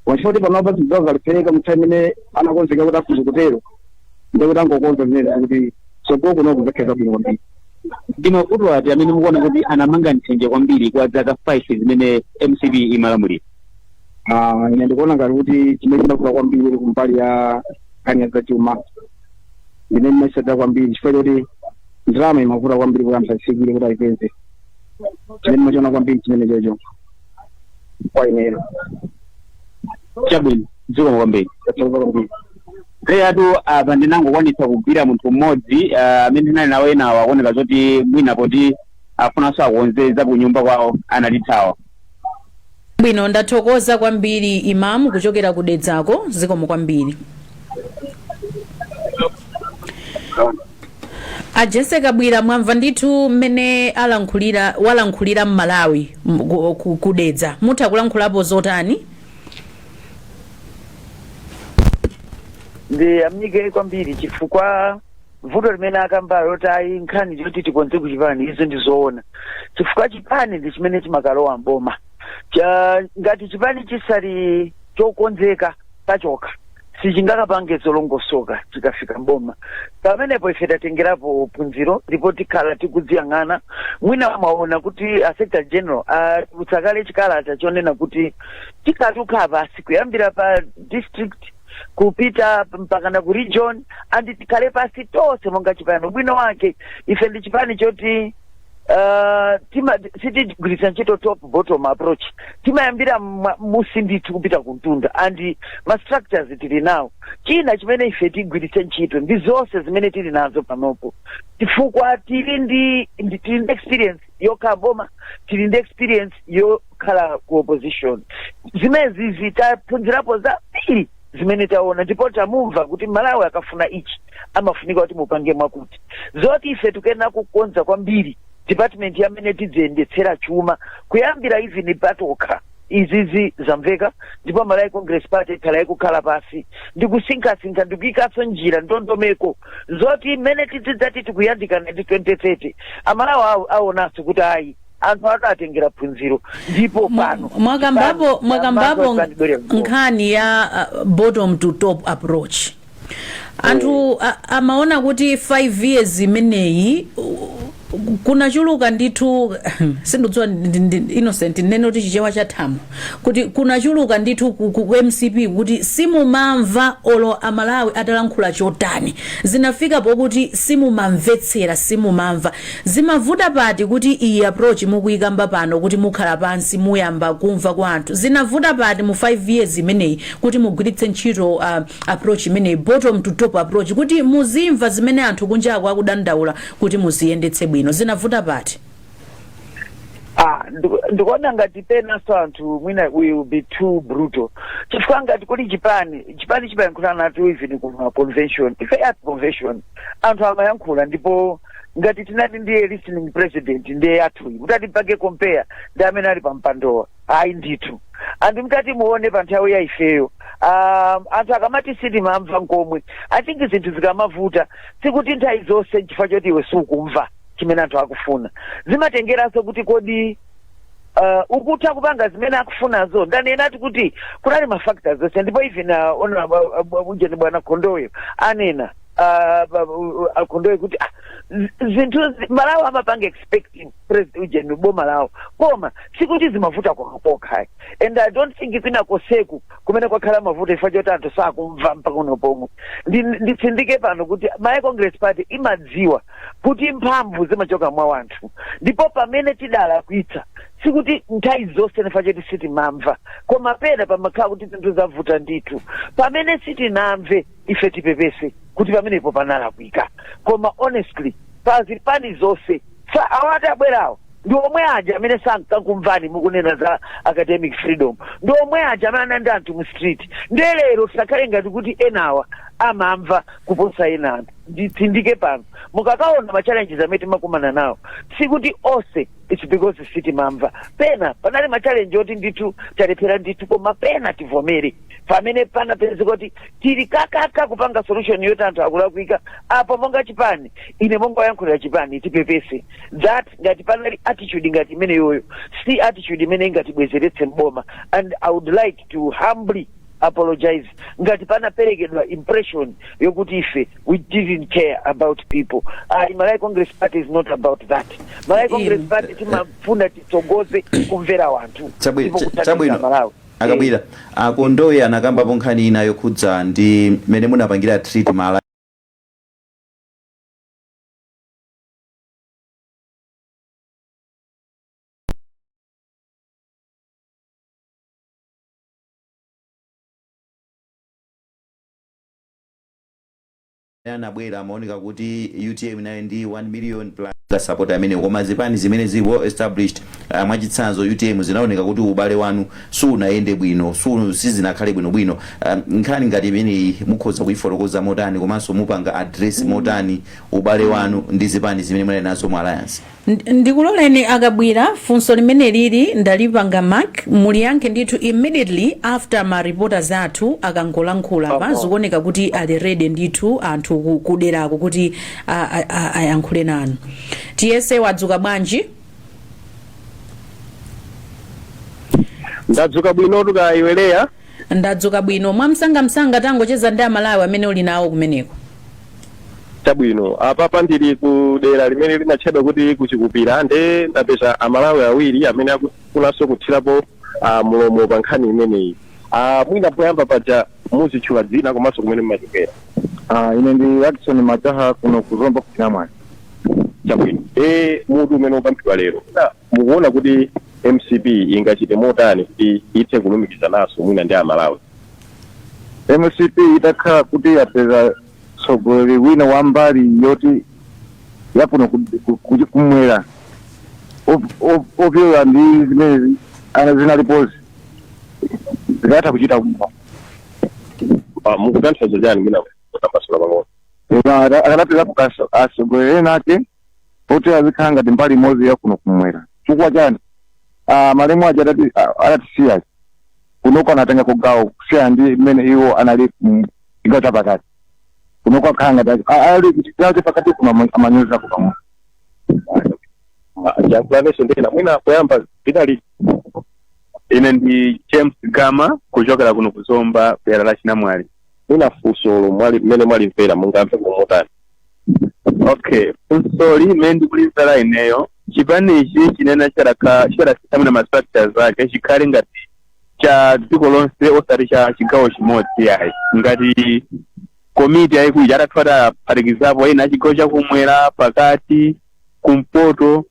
Wachifukwa kuti panopa zinthu zawo zalephereka mu nthawi imene anakonzeka kuti akhoza kutero, ndiye kuti angokonza zimenezi kuti tsogolo kuno kuzakhale zabwino kwambiri. Ndi mavuto ati amene mukuona kuti anamanga nthenje kwambiri kwa zaka 5 zimene MCP imalamulira? Ah, ine ndikuona ngati kuti chimene chinavuta kwambiri kumbali ya nkhani ya zachuma ndimene imatsatira kwambiri, chifukwa choti ndalama imavuta kwambiri kuti anthu ayifikire, kuti ayipeze. Chimene ndimachiona kwambiri chimene chocho kwa ineyo. Chabwino, zikomo kwambiri. Tathokoza kwambiri. Leyatu, apa ndinangokwanitsa kugwira munthu mmodzi amene ndinali nawo. Enawo akuoneka zoti mwina poti afunanso akonze za kunyumba kwawo, anatithawa. Bwino, ndathokoza kwambiri Imamu kuchokera ku Dedzako, zikomo kwambiri. A Jesse Kabwira, mwamva ndithu mmene alankhulira, walankhulira Mmalawi kudedza. Mutha kulankhulapo zotani? Ndiyamike kwambiri chifukwa vuto limene akambalo loti ayi, nkhani yoti tikonze kuchipani, izo ndi zoona, chifukwa chipani ndi chimene chimakalowa mboma. Ngati chipani chisali chokonzeka pachokha, sichingakapange zolongosoka chikafika mboma. Pamenepo ife tatengerapo phunziro ndipo tikhala tikudziyang'ana. Mwina mwaona kuti a secretary general atulutsa kale chikalata chonena kuti tikhala tikukhala pasi kuyambira pa district kupita mpakana ku region and tikhale pasi tonse monga chipani. Ubwino wake ife ndi chipani choti Tima sitigwiritsa ntchito top bottom approach, timayambira musi ndithu kupita kuntunda, and ma structures tili nawo. China chimene ife tigwiritse ntchito ndi zonse zimene tili nazo panopo, chifukwa tili ndi experience yokhala boma, tili ndi experience yokhala ku opposition. Zimezi zitaphunzirapo zambiri zimene taona, ndipo tamumva kuti Malawi akafuna ichi amafunika kuti mupange mwakuti. Zoti ife tikuyenera kukonza kwambiri department yamene tidziyendetsera chuma, kuyambira even patokha, izizi zamveka. Ndipo Malawi Congress Party ikhala ikukhala pasi ndikusinkhasinkha, ndikuyikanso njira, ndondomeko zoti mmene tidzidzati tikuyandikana ndi 2030, Amalawi aonanso kuti ayi, anthu adatengera phunziro. Ndipo pano Mwakambapo chipani mwakambapo chiyambapo. Nkhani ya bottom to top approach, anthu amaona kuti 5 years imeneyi kunachuluka ndithu, sindidziwa Innocent, nene kuti Chichewa chathamo kuti kunachuluka ndithu ku MCP kuti simumamva olo Amalawi atalankhula chotani. Zinafika pokuti simumamvetsera, simumamva. Zimavuta pati kuti iyi approach mukuyikamba pano, kuti mukhala pansi muyamba kumva kwa anthu, zinavuta pati mu 5 years imeneyi kuti mugwiritse ntchito approach imeneyi, bottom to top approach, kuti muzimva zimene anthu kunjako akudandaula, kuti muziyendetse bwino? Zinavuta pati? Ah, ndikuona ngati penanso anthu mwina we will be too brutal, chifukwa ngati kuli chipani, chipani chimayankhula natu. Even kuma convention, ife at convention anthu amayankhula, ndipo ngati tinati ndiye listening president ndiye yathuyi, mutati pake compare ndi amene ali pa mpandowa, ayi ndithu. Anthu mutati muone pa nthawi ya ifeyo, anthu akamati sitimamva nkomwe, I think zinthu zikamavuta sikuti nthawi zonse chifukwa choti iwe sukumva chimene anthu akufuna. Zimatengeranso kuti kodi ukutha kupanga zimene akufunazo. Ndanenati kuti kunali ma factors onse, ndipo even ujeni bwana Khondoyo anena, Khondoyo, kuti zinthu Malawi amapanga expecting president ujeni boma lawo, koma sikuti zimavuta kokha. And I don't think kwina koseku kumene kwakhala mavuto chifukwa choti anthu sakumva mpaka uno pomwe. Nditsindike pano kuti Malawi Congress Party imadziwa kuti mphamvu zimachoka mwa wanthu, ndipo pamene tidalakwitsa sikuti nthawi zonse chifukwa choti sitimamva, koma pena pamakhala kuti zinthu zavuta ndithu, pamene sitinamve ife tipepese kuti pamenepo panalakwika. Koma honestly, pa zipani zonse sa awati abwerawo ndi omwe aja amene sankakumvani mukunena za academic freedom, ndi omwe aja amene anali ndi anthu mu street. Ndiye lero tisakhale ngati kuti enawa amamva kuposa ena anthu. Nditsindike pano, mukakaona ma challenges amene timakumana nawo, sikuti onse it's because sitimamva. Pena panali ma challenge oti ndithu talephera ndithu, koma pena tivomere pamene panapezeka kuti tili kakaka kupanga solution yoti anthu akulakwika apo, monga chipani, ine monga wayankhulira chipani, tipepese that ngati panali attitude ngati imene yoyo, si attitude imene ingatibwezeretse mboma. And I would like to humbly apologize ngati panaperekedwa impression yokuti ife we didn't care about people. Malawi Congress Party is not about that. Malawi Congress Party timafuna titsogoze kumvera wanthu ndipo kuthandiza Chabwino. Malawi. Akabwira, Akondowe anakambapo nkhani ina yokhudza ndi mmene munapangira treat ma anabwera, amaoneka kuti UTM nayo ndi 1 million plus support amene, koma zipani zimene zili well established, mwachitsanzo UTM, zinaoneka kuti ubale wanu sunayende bwino, sizinakhale bwinobwino. Nkhani ngati imeneyi mukhoza kuyifotokoza motani, komanso mupanga address motani ubale wanu ndi zipani zimene munali nazo mu alliance? Ndikuloleni Akabwira, funso limene lili ndalipanga mark, muliyankhe ndithu immediately after ma reporters athu akangolankhula pa. Zikuoneka kuti ali ready ndithu anthu kuderako kuti ayankhule nanu. Tiyese, wadzuka bwanji? Ndadzuka bwino, kaya iwe Leya? Ndadzuka bwino. Mwamsangamsanga, tangocheza ndi Amalawi amene uli nawo kumeneko. Chabwino, apapa ndili ku dera limene limatchedwa kuti Kuchikupira, nde ndapeza Amalawi awiri amene akufunanso kuthirapo mulomo pa nkhani imeneyi. Mwina poyamba paja muzitchula dzina komanso kumene mumachokera. Ine ndi Addison Majaha, kuno kuzomba kuchinamwali. Chabwino, mutu umene ukambidwa lero, na mukuona kuti MCP ingachite motani kuti ithe kulumikizananso mwina ndi Amalawi? MCP itakhala kuti yapeza tsogoleri wina wa mbali yoti yapuno kumwera, opyola ndi zimene ana zinalipozi, zikatha kuchita bwino. Mukutanthauza chani? Mwina kutambasula pang'ono. Akanapezapo atsogoleri ena ake oti azikhala ngati mbali imodzi yakuno kumwera. Chifukwa chani? Malemu aja adatisiya kunoko, anatenga kugawo kusiyana ndi mmene iwo anali chigawo chapakati. Kunoko akhala ngati ali chigawo chapakati kuno amanyozako pang'ono. Jankulaneso ndena mwina poyamba linali. Ine ndi James Gama kuchokera kuno kuzomba, dera la Chinamwali. Mwina funsolo mwali mmene mwalimvera, mungamve kumotani? Okay, funsoli imene ndikulimvera ineyo, chipanichi chinena chadasintha ma structures ake, chikhale ngati cha dziko lonse osati cha chigawo chimodzi yayi. Ngati komiti yayikulu atathu adaphatikizapo ena achigawo chakumwera, pakati, kumpoto,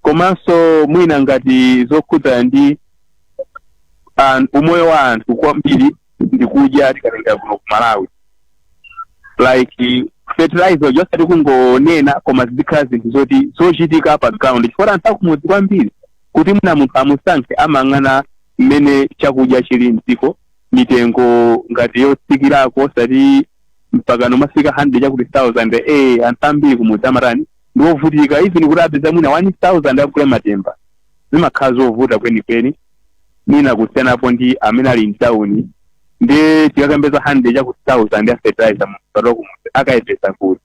komanso mwina ngati zokhudzana ndi umoyo wa anthu kwambiri ndikudya. Tikatenga kuno ku Malawi, like fertilizer osati kungonena, koma zizikhala zinthu zoti zochitika pa ground, chifukwa anthu akumudzi kwambiri kuti mwina munthu amusankhe amang'ana mmene chakudya chili mdziko, mitengo ngati yotsikirako, osati mpaka nomafika 100 chakuti 1000. Anthu ambiri kumudzi amatani, ndiovutika. Even kuti apeza mwina 1000 akugula matemba, zimakhala zovuta kwenikweni, mwina kusiyanapo ndi amene ali mtawuni. Ndi tikakambeza 100 chakuti 1000 ya fertilizer, munthu kumudzi akayipeza kuti?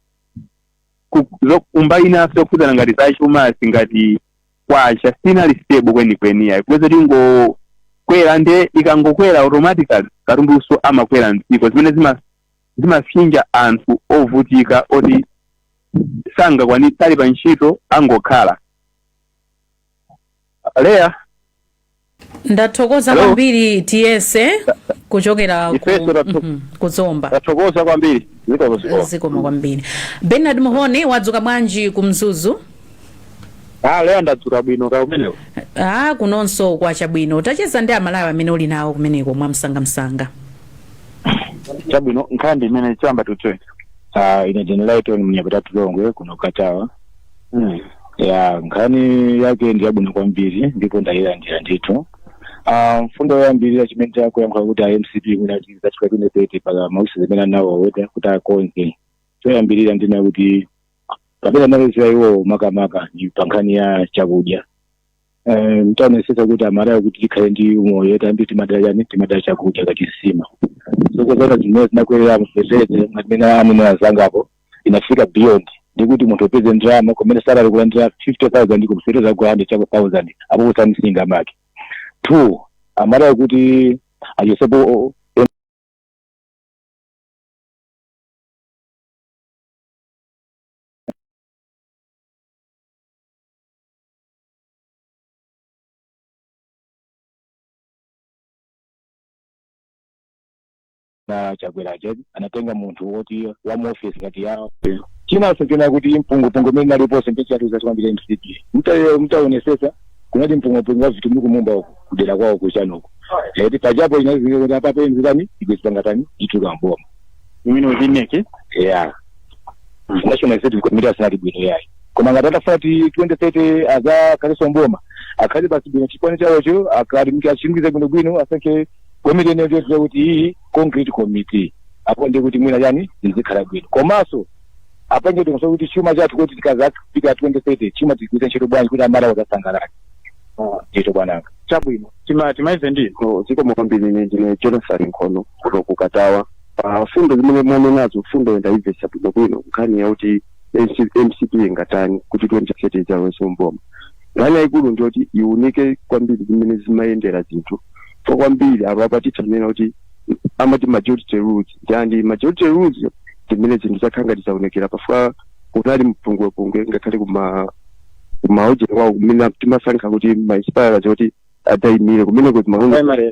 Kumbali inaso yokhudzana ngati zachumasi, ngati kwacha sinali stable kwenikweni yayi, kupeza tingokwera, nde ikangokwera automatically katunduso amakwera mdziko, zimene zimapsinja anthu ovutika oti sangakwanitsa, ali pa ntchito angokhala leya. Ndathokoza Hello? kwambiri, tiyese kuchokera ku, Ifeso kuzomba. Tathokoza kwambiri, zikomo, zikomo. Zikomo kwambiri. Bernard Muhone, wadzuka bwanji ku Mzuzu? Ah, leya, ndadzuka bwino, ka kumeneko? Ah, kunonso kwachabwino. Tacheza ndi Amalawi amene uli nawo kumeneko mwamsangamsanga. Chabwino, nkhani imene chamba tutwe. Ine ndine Lighton Mnyapata Tulongwe kuno Katawa. Ya, nkhani yake ndi yabwino kwambiri ndipo ndayilandira ndithu. Mfundo yoyambirira chimene chakuyankhula kuti a MCP mwina zafika 2030 paka mausi zimene anawaweta kuti akonze, choyambirira ndina kuti kapena nalezera iwo makamaka ndi pa nkhani ya chakudya. Mtaonesesa kuti Amalawi kuti tikhale ndi umoyo, tambi timadala chani? Timadala chakudya ngati nsima. Sokozana zimene zinakwerera mfezeze ngati amene azangapo inafika beyond, ndikuti munthu upeze ndalama kumene salary kulandira 50,000, kumfereza ku 100 chako 1000 apo kusamsinga make. Two, Amalawi kuti achosepo na Chakwerache anatenga munthu woti wa mu office ngati yawo. Chinanso chona kuti mpungupungu umene naliponso ndichatuza kwambiri MCP, mtaonesesa kunati mpungupungu wa Vitumbiko Mumba uku kudera kwawo kuchanuko eti pajapo inazike kuti apapo enzirani igwesipangatani ituka mboma. Imene uzineke. Yeah, National Executive Committee asinali bwino yayi, koma ngati atafuna ti 2030 azakhalenso mboma, akhale basi bwino chipani chawocho, achilimbikitse bwinobwino, asankhe komiti ineyo chotiza kuti iyi concrete committee apo ndi kuti mwina chani zizikhala bwino. Komanso apange tingoso kuti chuma chathu kuti tikazafika 2030 chuma tigwiritse ntchito bwanji kuti Amalawi azasangalale ndito bwananga. Chabwino, timaize ndi Zikomo kwambiri. Ine ndine Jonathan Nkhono kuno ku Katawa. Pa fundo zimene mwanenazo, fundo ndayimvetsa bwinobwino. Nkhani yakuti MCP ingatani kuti 2030 idzawenso mboma, nkhani yayikulu ndiyoti iunike kwambiri zimene zimayendera zinthu fo kwambiri. Apo apatitha kunena kuti amati majority rules, ndi majority rules ndimene zinthu zakhala ngati zaonekera pafuka kunali mpungwepungwe ngakhale kuma kumaojeni kwawo kumene timasankha kuti ma aspirants kuti adzayimire kumeneko kuma primary,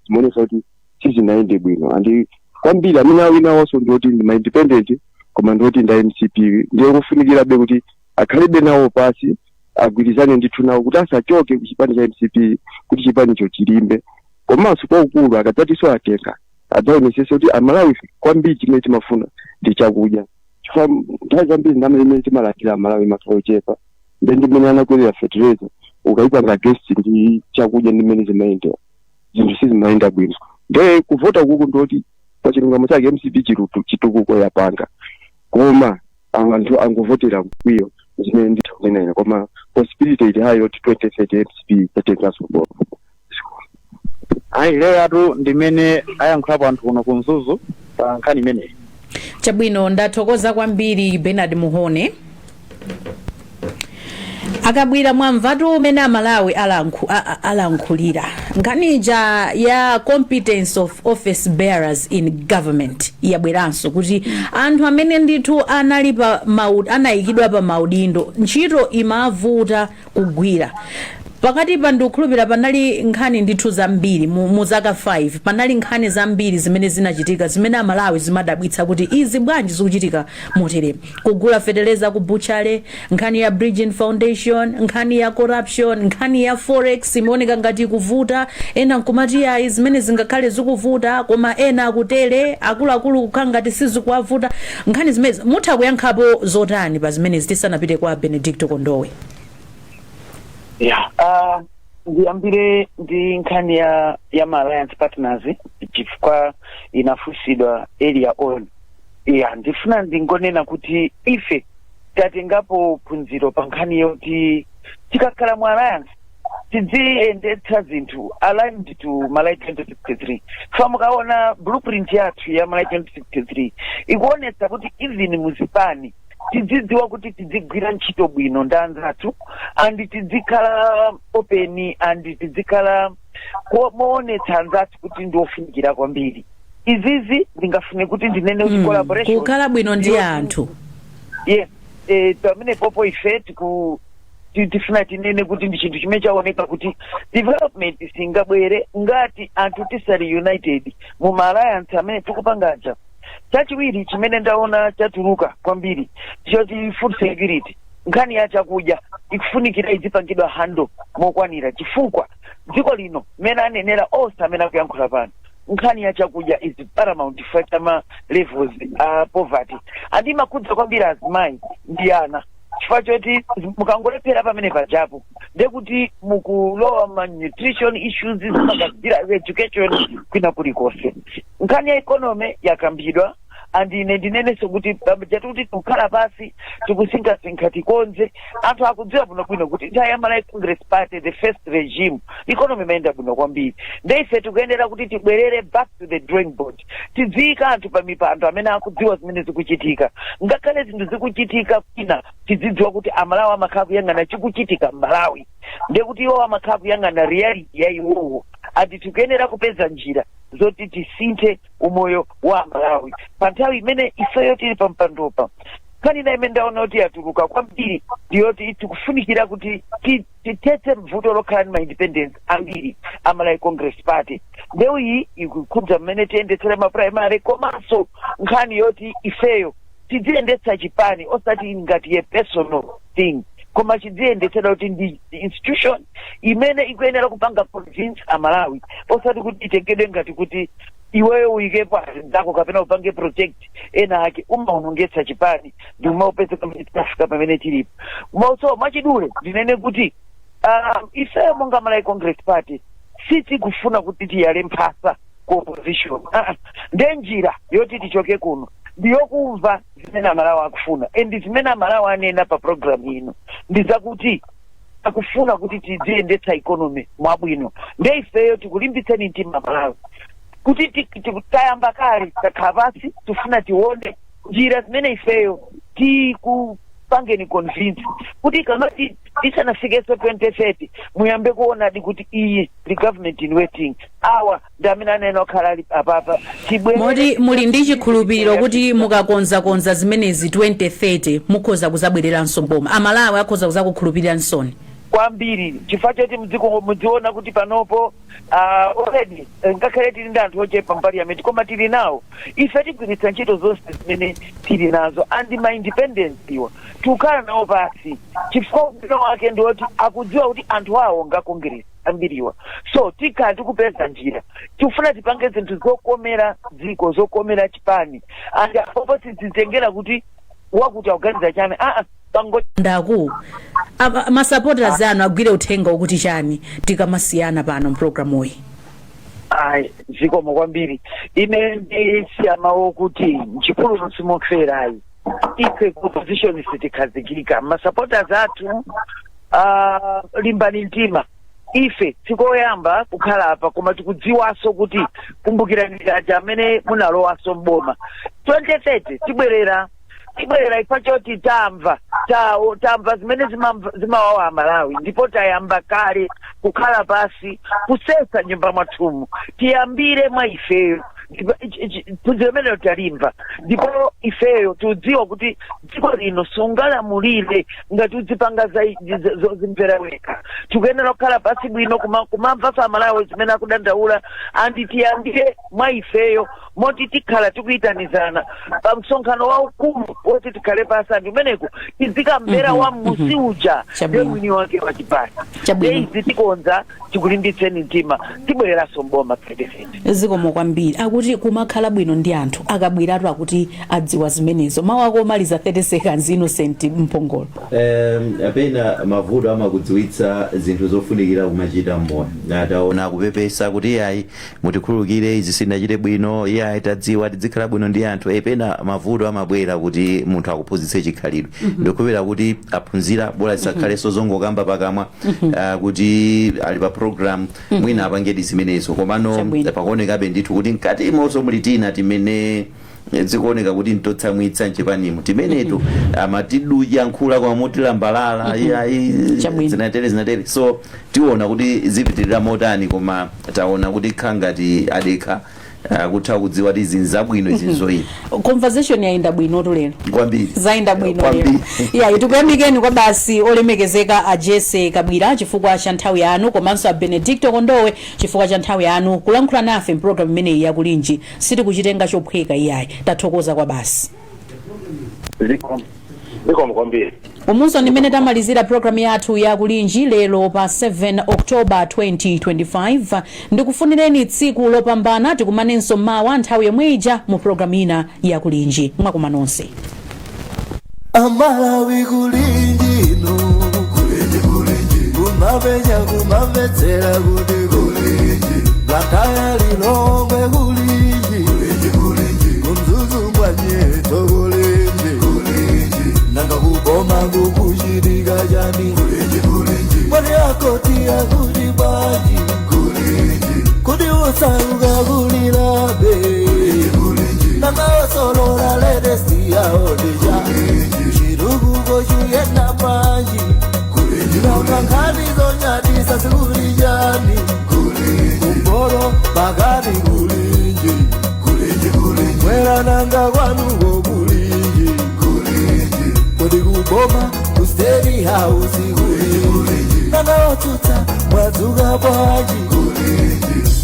zimaonesa kuti sizinayende bwino. And kwambiri amene awina wonso ndioti ndi ma independent, koma ndioti nda MCP. Ndiye kufunikirabe kuti Akhalebe nawo pasi, agwirizane ndithu nawo kuti asachoke ku chipani cha MCP, kuti chipanicho chilimbe. Komanso kwaukulu, akadzatinso atenga, adzaonesese kuti Amalawi kwambiri chimene timafuna ndi chakudya, chifukwa nthawi zambiri ndalama imene timalandira Amalawi imakhala yochepa. Nde ndimene anakwelera fertilizer, ukayipanga against ndi chakudya, ndimene zimayendera zinthu sizimayenda bwino. Nde kuvota kuku ndoti pa chilungamo chake MCP chirutu chitukuko yapanga, koma anthu angovotera mkwiyo, zimene nditha kunena. Koma possibility ili high yoti 2030 MCP itatenganso boma. Ayi, lero ndimene ayankhulapo anthu kuno ku Mzuzu pa nkhani imeneyi. Chabwino, ndathokoza kwambiri, Bernard Muhone. Akabwira, mwamvatu umene Amalawi alankhulira nkhani ya competence of office bearers in government. Yabweranso kuti anthu amene ndithu anali pa anayikidwa pa maudindo, ntchito imavuta kugwira. Pakati pa, ndikukhulupirira panali nkhani ndithu zambiri mu zaka 5, panali nkhani zambiri zimene zinachitika zimene Amalawi zimadabwitsa kuti izi bwanji zikuchitika motere: kugula feteleza ku butchery, nkhani ya Bridgin Foundation, nkhani ya corruption, nkhani ya forex imaoneka ngati ikuvuta. Ena nkumati ayi, zimene zingakhale zikuvuta, koma ena akutere, akuluakulu kukhala ngati sizikuwavuta nkhani zimene. Mutha kuyankhapo zotani pa zimenezi tisanapite kwa Benedicto Kondowe? Yeah, ndiyambire ndi nkhani ya ma alliance partners, chifukwa inafunsidwa earlier on. Yeah, ndifuna ndingonena kuti ife tatengapo phunziro pa nkhani yoti tikakhala mu alliance tidziyendetsa zinthu aligned to Malawi 2063. Fa mukaona blueprint yathu ya Malawi 2063, ikuonetsa kuti even muzipani tidzidziwa kuti tidzigwira ntchito bwino ndi anzathu and tidzikhala open and tidzikhala moonetsa anzathu kuti ndiofunikira kwambiri. Izizi ndingafune kuti ndinene kuti collaboration Kukhala bwino ndi anthu. Yes, pamene popo ife tifuna tinene kuti ndi chinthu chimene chaoneka kuti development singabwere ngati anthu tisali united mu ma alliance amene tikupangaja. Chachiwiri chimene ndaona chatuluka kwambiri choti food security, nkhani ya chakudya ikufunikira izipangidwa handle mokwanira, chifukwa dziko lino, mmene anenera onse amene akuyankhula pano, nkhani ya chakudya is paramount chifukwa cha ma levels a poverty, and imakhudza kwambiri azimayi ndi ana, chifukwa choti mukangolephera pamene pajapo ndekuti mukulowa ma nutrition issues, zimakazira education, kwina kulikonse. Nkhani ya economy yakambidwa, and ine ndinenenso kuti chatuti tikukhala pasi, tikusinkhasinkha, tikonze. Anthu akudziwa bwinobwino kuti nthawi ya Malawi Congress Party, the first regime, economy imayenda bwino kwambiri. Nde ife tikuyenera kuti tibwerere back to the drawing board, tidziyika anthu pa mipando amene akudziwa zimene zikuchitika. Ngakhale zinthu zikuchitika kwina, tidzidziwa kuti Amalawi amakhala kuyang'ana chikuchitika m'Malawi, ndekuti iwo amakhala kuyang'ana reality ya iwowo, ati tikuyenera kupeza njira zoti tisinthe umoyo wa Amalawi pa nthawi imene ifeyo tili pa mpandopa. Nkhani ina imene ndaona kuti yatuluka kwambiri ndiyoti tikufunikira kuti tithetse mvuto lokhala ndi ma independents ambiri a Malawi Congress Party. Ndewu iyi ikukhudza mmene tiyendetsera ma primary, komanso nkhani yoti ifeyo tidziyendetsa chipani osati ngati a personal thing, koma chidziyendetsedwa kuti ndi institution imene ikuyenera kupanga convince Amalawi, osati kuti itengedwe ngati kuti iweyo uyikepo anzako kapena upange protect ena ake. Umaonongetsa chipani ndi umaupeza pamene tafika pamene tilipo. So mwachidule ndinene kuti ifeyo monga Malawi Congress Party sitikufuna kuti tiyale mphasa ku opposition. Nde njira yoti tichoke kuno ndiyokumva zimene Amalawi akufuna, and zimene Amalawi anena pa program ino ndi zakuti akufuna kuti tidziyendetsa economy mwabwino. Nde ifeyo tikulimbitseni mtima Malawi kuti tayamba kale, takhala pasi, tifuna tione njira zimene ifeyo tikupangeni convince kuti kamati tisanafikenso 2030 muyambe kuonadi kuti iyi ndi government in waiting, awa ndi amene anena okhala ali apapa. Tibwerere. Moti muli ndi chikhulupiriro kuti mukakonzakonza zimenezi, 2030 mukhoza kuzabwereranso boma, Amalawi akhoza kuzakukhulupiriransoni? Kwambiri, chifukwa choti mdziko mudziona kuti panopo already ngakhale tili ndi anthu ochepa mparliament, koma tili nawo. Ife tigwiritsa ntchito zonse zimene tili nazo, and ma independents iwa tikukhala nawo pasi, chifukwa ubwino wake ndi woti akudziwa kuti anthu awo nga Congress ambiriwa. So tikhala tikupeza njira. Tikufuna tipange zinthu zokomera dziko, zokomera chipani, and apopo sizitengera kuti wakuti akuganiza chani, aa, pango Ndaku masupporters anu agwire uthenga wokuti chani tikamasiyana pano mpulogalamuyi? Ayi, zikomo kwambiri. Ine ndisiya mawu kuti mchipululu simoferayi. Ife ku opposition sitikhazikika. Masupporters athu, limbani mtima. Ife tikoyamba kukhala apa, koma tikudziwanso kuti, kumbukirani kaja amene munalowanso mboma 2030, tibwerera, tibwerera ifa choti tamva, tamva zimene zimawawa Amalawi, ndipo tayamba kale kukhala pasi kusesa nyumba mwathumu. Tiyambire mwa ifeyo. Ndipo phunziro limenelo talimva, ndipo ifeyo tikudziwa kuti dziko lino sungalamulire ngati udzipanga zozimvera wekha. Tikuyenera kukhala pasi bwino, kumamvanso Amalawi zimene akudandaula, and tiyambire mwa ifeyo, moti tikhala tikuyitanizana pa msonkhano waukulu woti tikhale pasi, and umeneko tizikamvera wa musi uja ndiye mwini wake wa chipani. Izi tikonza, tikulimbitseni mtima, tibwereranso mboma 2030. Zikomo kwambiri. Akuti kumakhala bwino ndi anthu akabwiratu, akuti adziwa zimenezo. Mawu ako omaliza, 30 seconds, Innocent Mpongolo. Apena mavuto amakudziwitsa zinthu zofunikira kumachita mmoyo. Ataona kupepesa kuti iyayi, mutikhululukire, izi sindinachite bwino, iyayi, tadziwa tizikhala bwino ndi anthu. Epena mavuto amabwera kuti munthu akuphunzitse chikhalidwe. Ndikukhulupirira kuti aphunzira, bola zisakhalenso zongokamba pakamwa, kuti ali pa program, mwina apangedi zimenezo. Komano pakuonekabe ndithu kuti mkati monso muli tina timene zikuoneka kuti ntotsamwitsa mchipanimo timenetu, amatiduyankhula koma motilambalala, iyayi, zinatere zinatere. So tiona kuti zipitirira motani, koma taona kuti kha ngati adekha, kutha kudziwa kuti izi nzabwino, izi nzoyipa. Conversation yayenda bwinotu lero. Kwambiri. Zayenda bwino lero. Kwambiri. Ya, tikuyamikeni kwa basi, olemekezeka a Jesse Kabwira, chifukwa cha nthawi yanu, komanso a Benedicto Kondowe chifukwa cha nthawi yanu kulankhula nafe mpulogalamu imeneyi yakulinji. Sitikuchitenga chophweka iyayi. Tathokoza kwa basi. Zikomo kwambiri. Umunso ndimene tamalizira programu yathu ya Kulinji lero pa 7 October 2025. Ndikufunireni tsiku lopambana. Tikumanenso mawa nthawi yomwe ija mu programu ina ya Kulinji. Mwakuma nonse. Amalawi, kulinji ino, kulinji, kulinji, kumapenya kumamvetsera kuti kulinji, Blantyre, Lilongwe, kulinji, kulinji, kulinji, kuMzuzu ngwanyeto, kulinji, kulinji, nanga kuboma kukuchitika chani? Kulinji, kulinji, mwani akoti akuti bwanji? Kulinji, kuti usauka kulilabe? Nanga osolola latest yaodija, chitukuko chuyenda bwanji? Nanga nkhani zonyadisa zikulijani? Kumporo pakati, kulinji, mwera, nanga kwanuko kulinji? Kodi kuboma ku State House kulinji? Nanga otsutsa mwadzuka bwanji?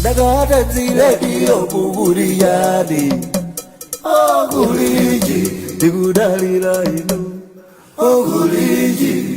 Ndakatanzilediyo kukuliyani? Okulinji, tikudalira inu, okulinji.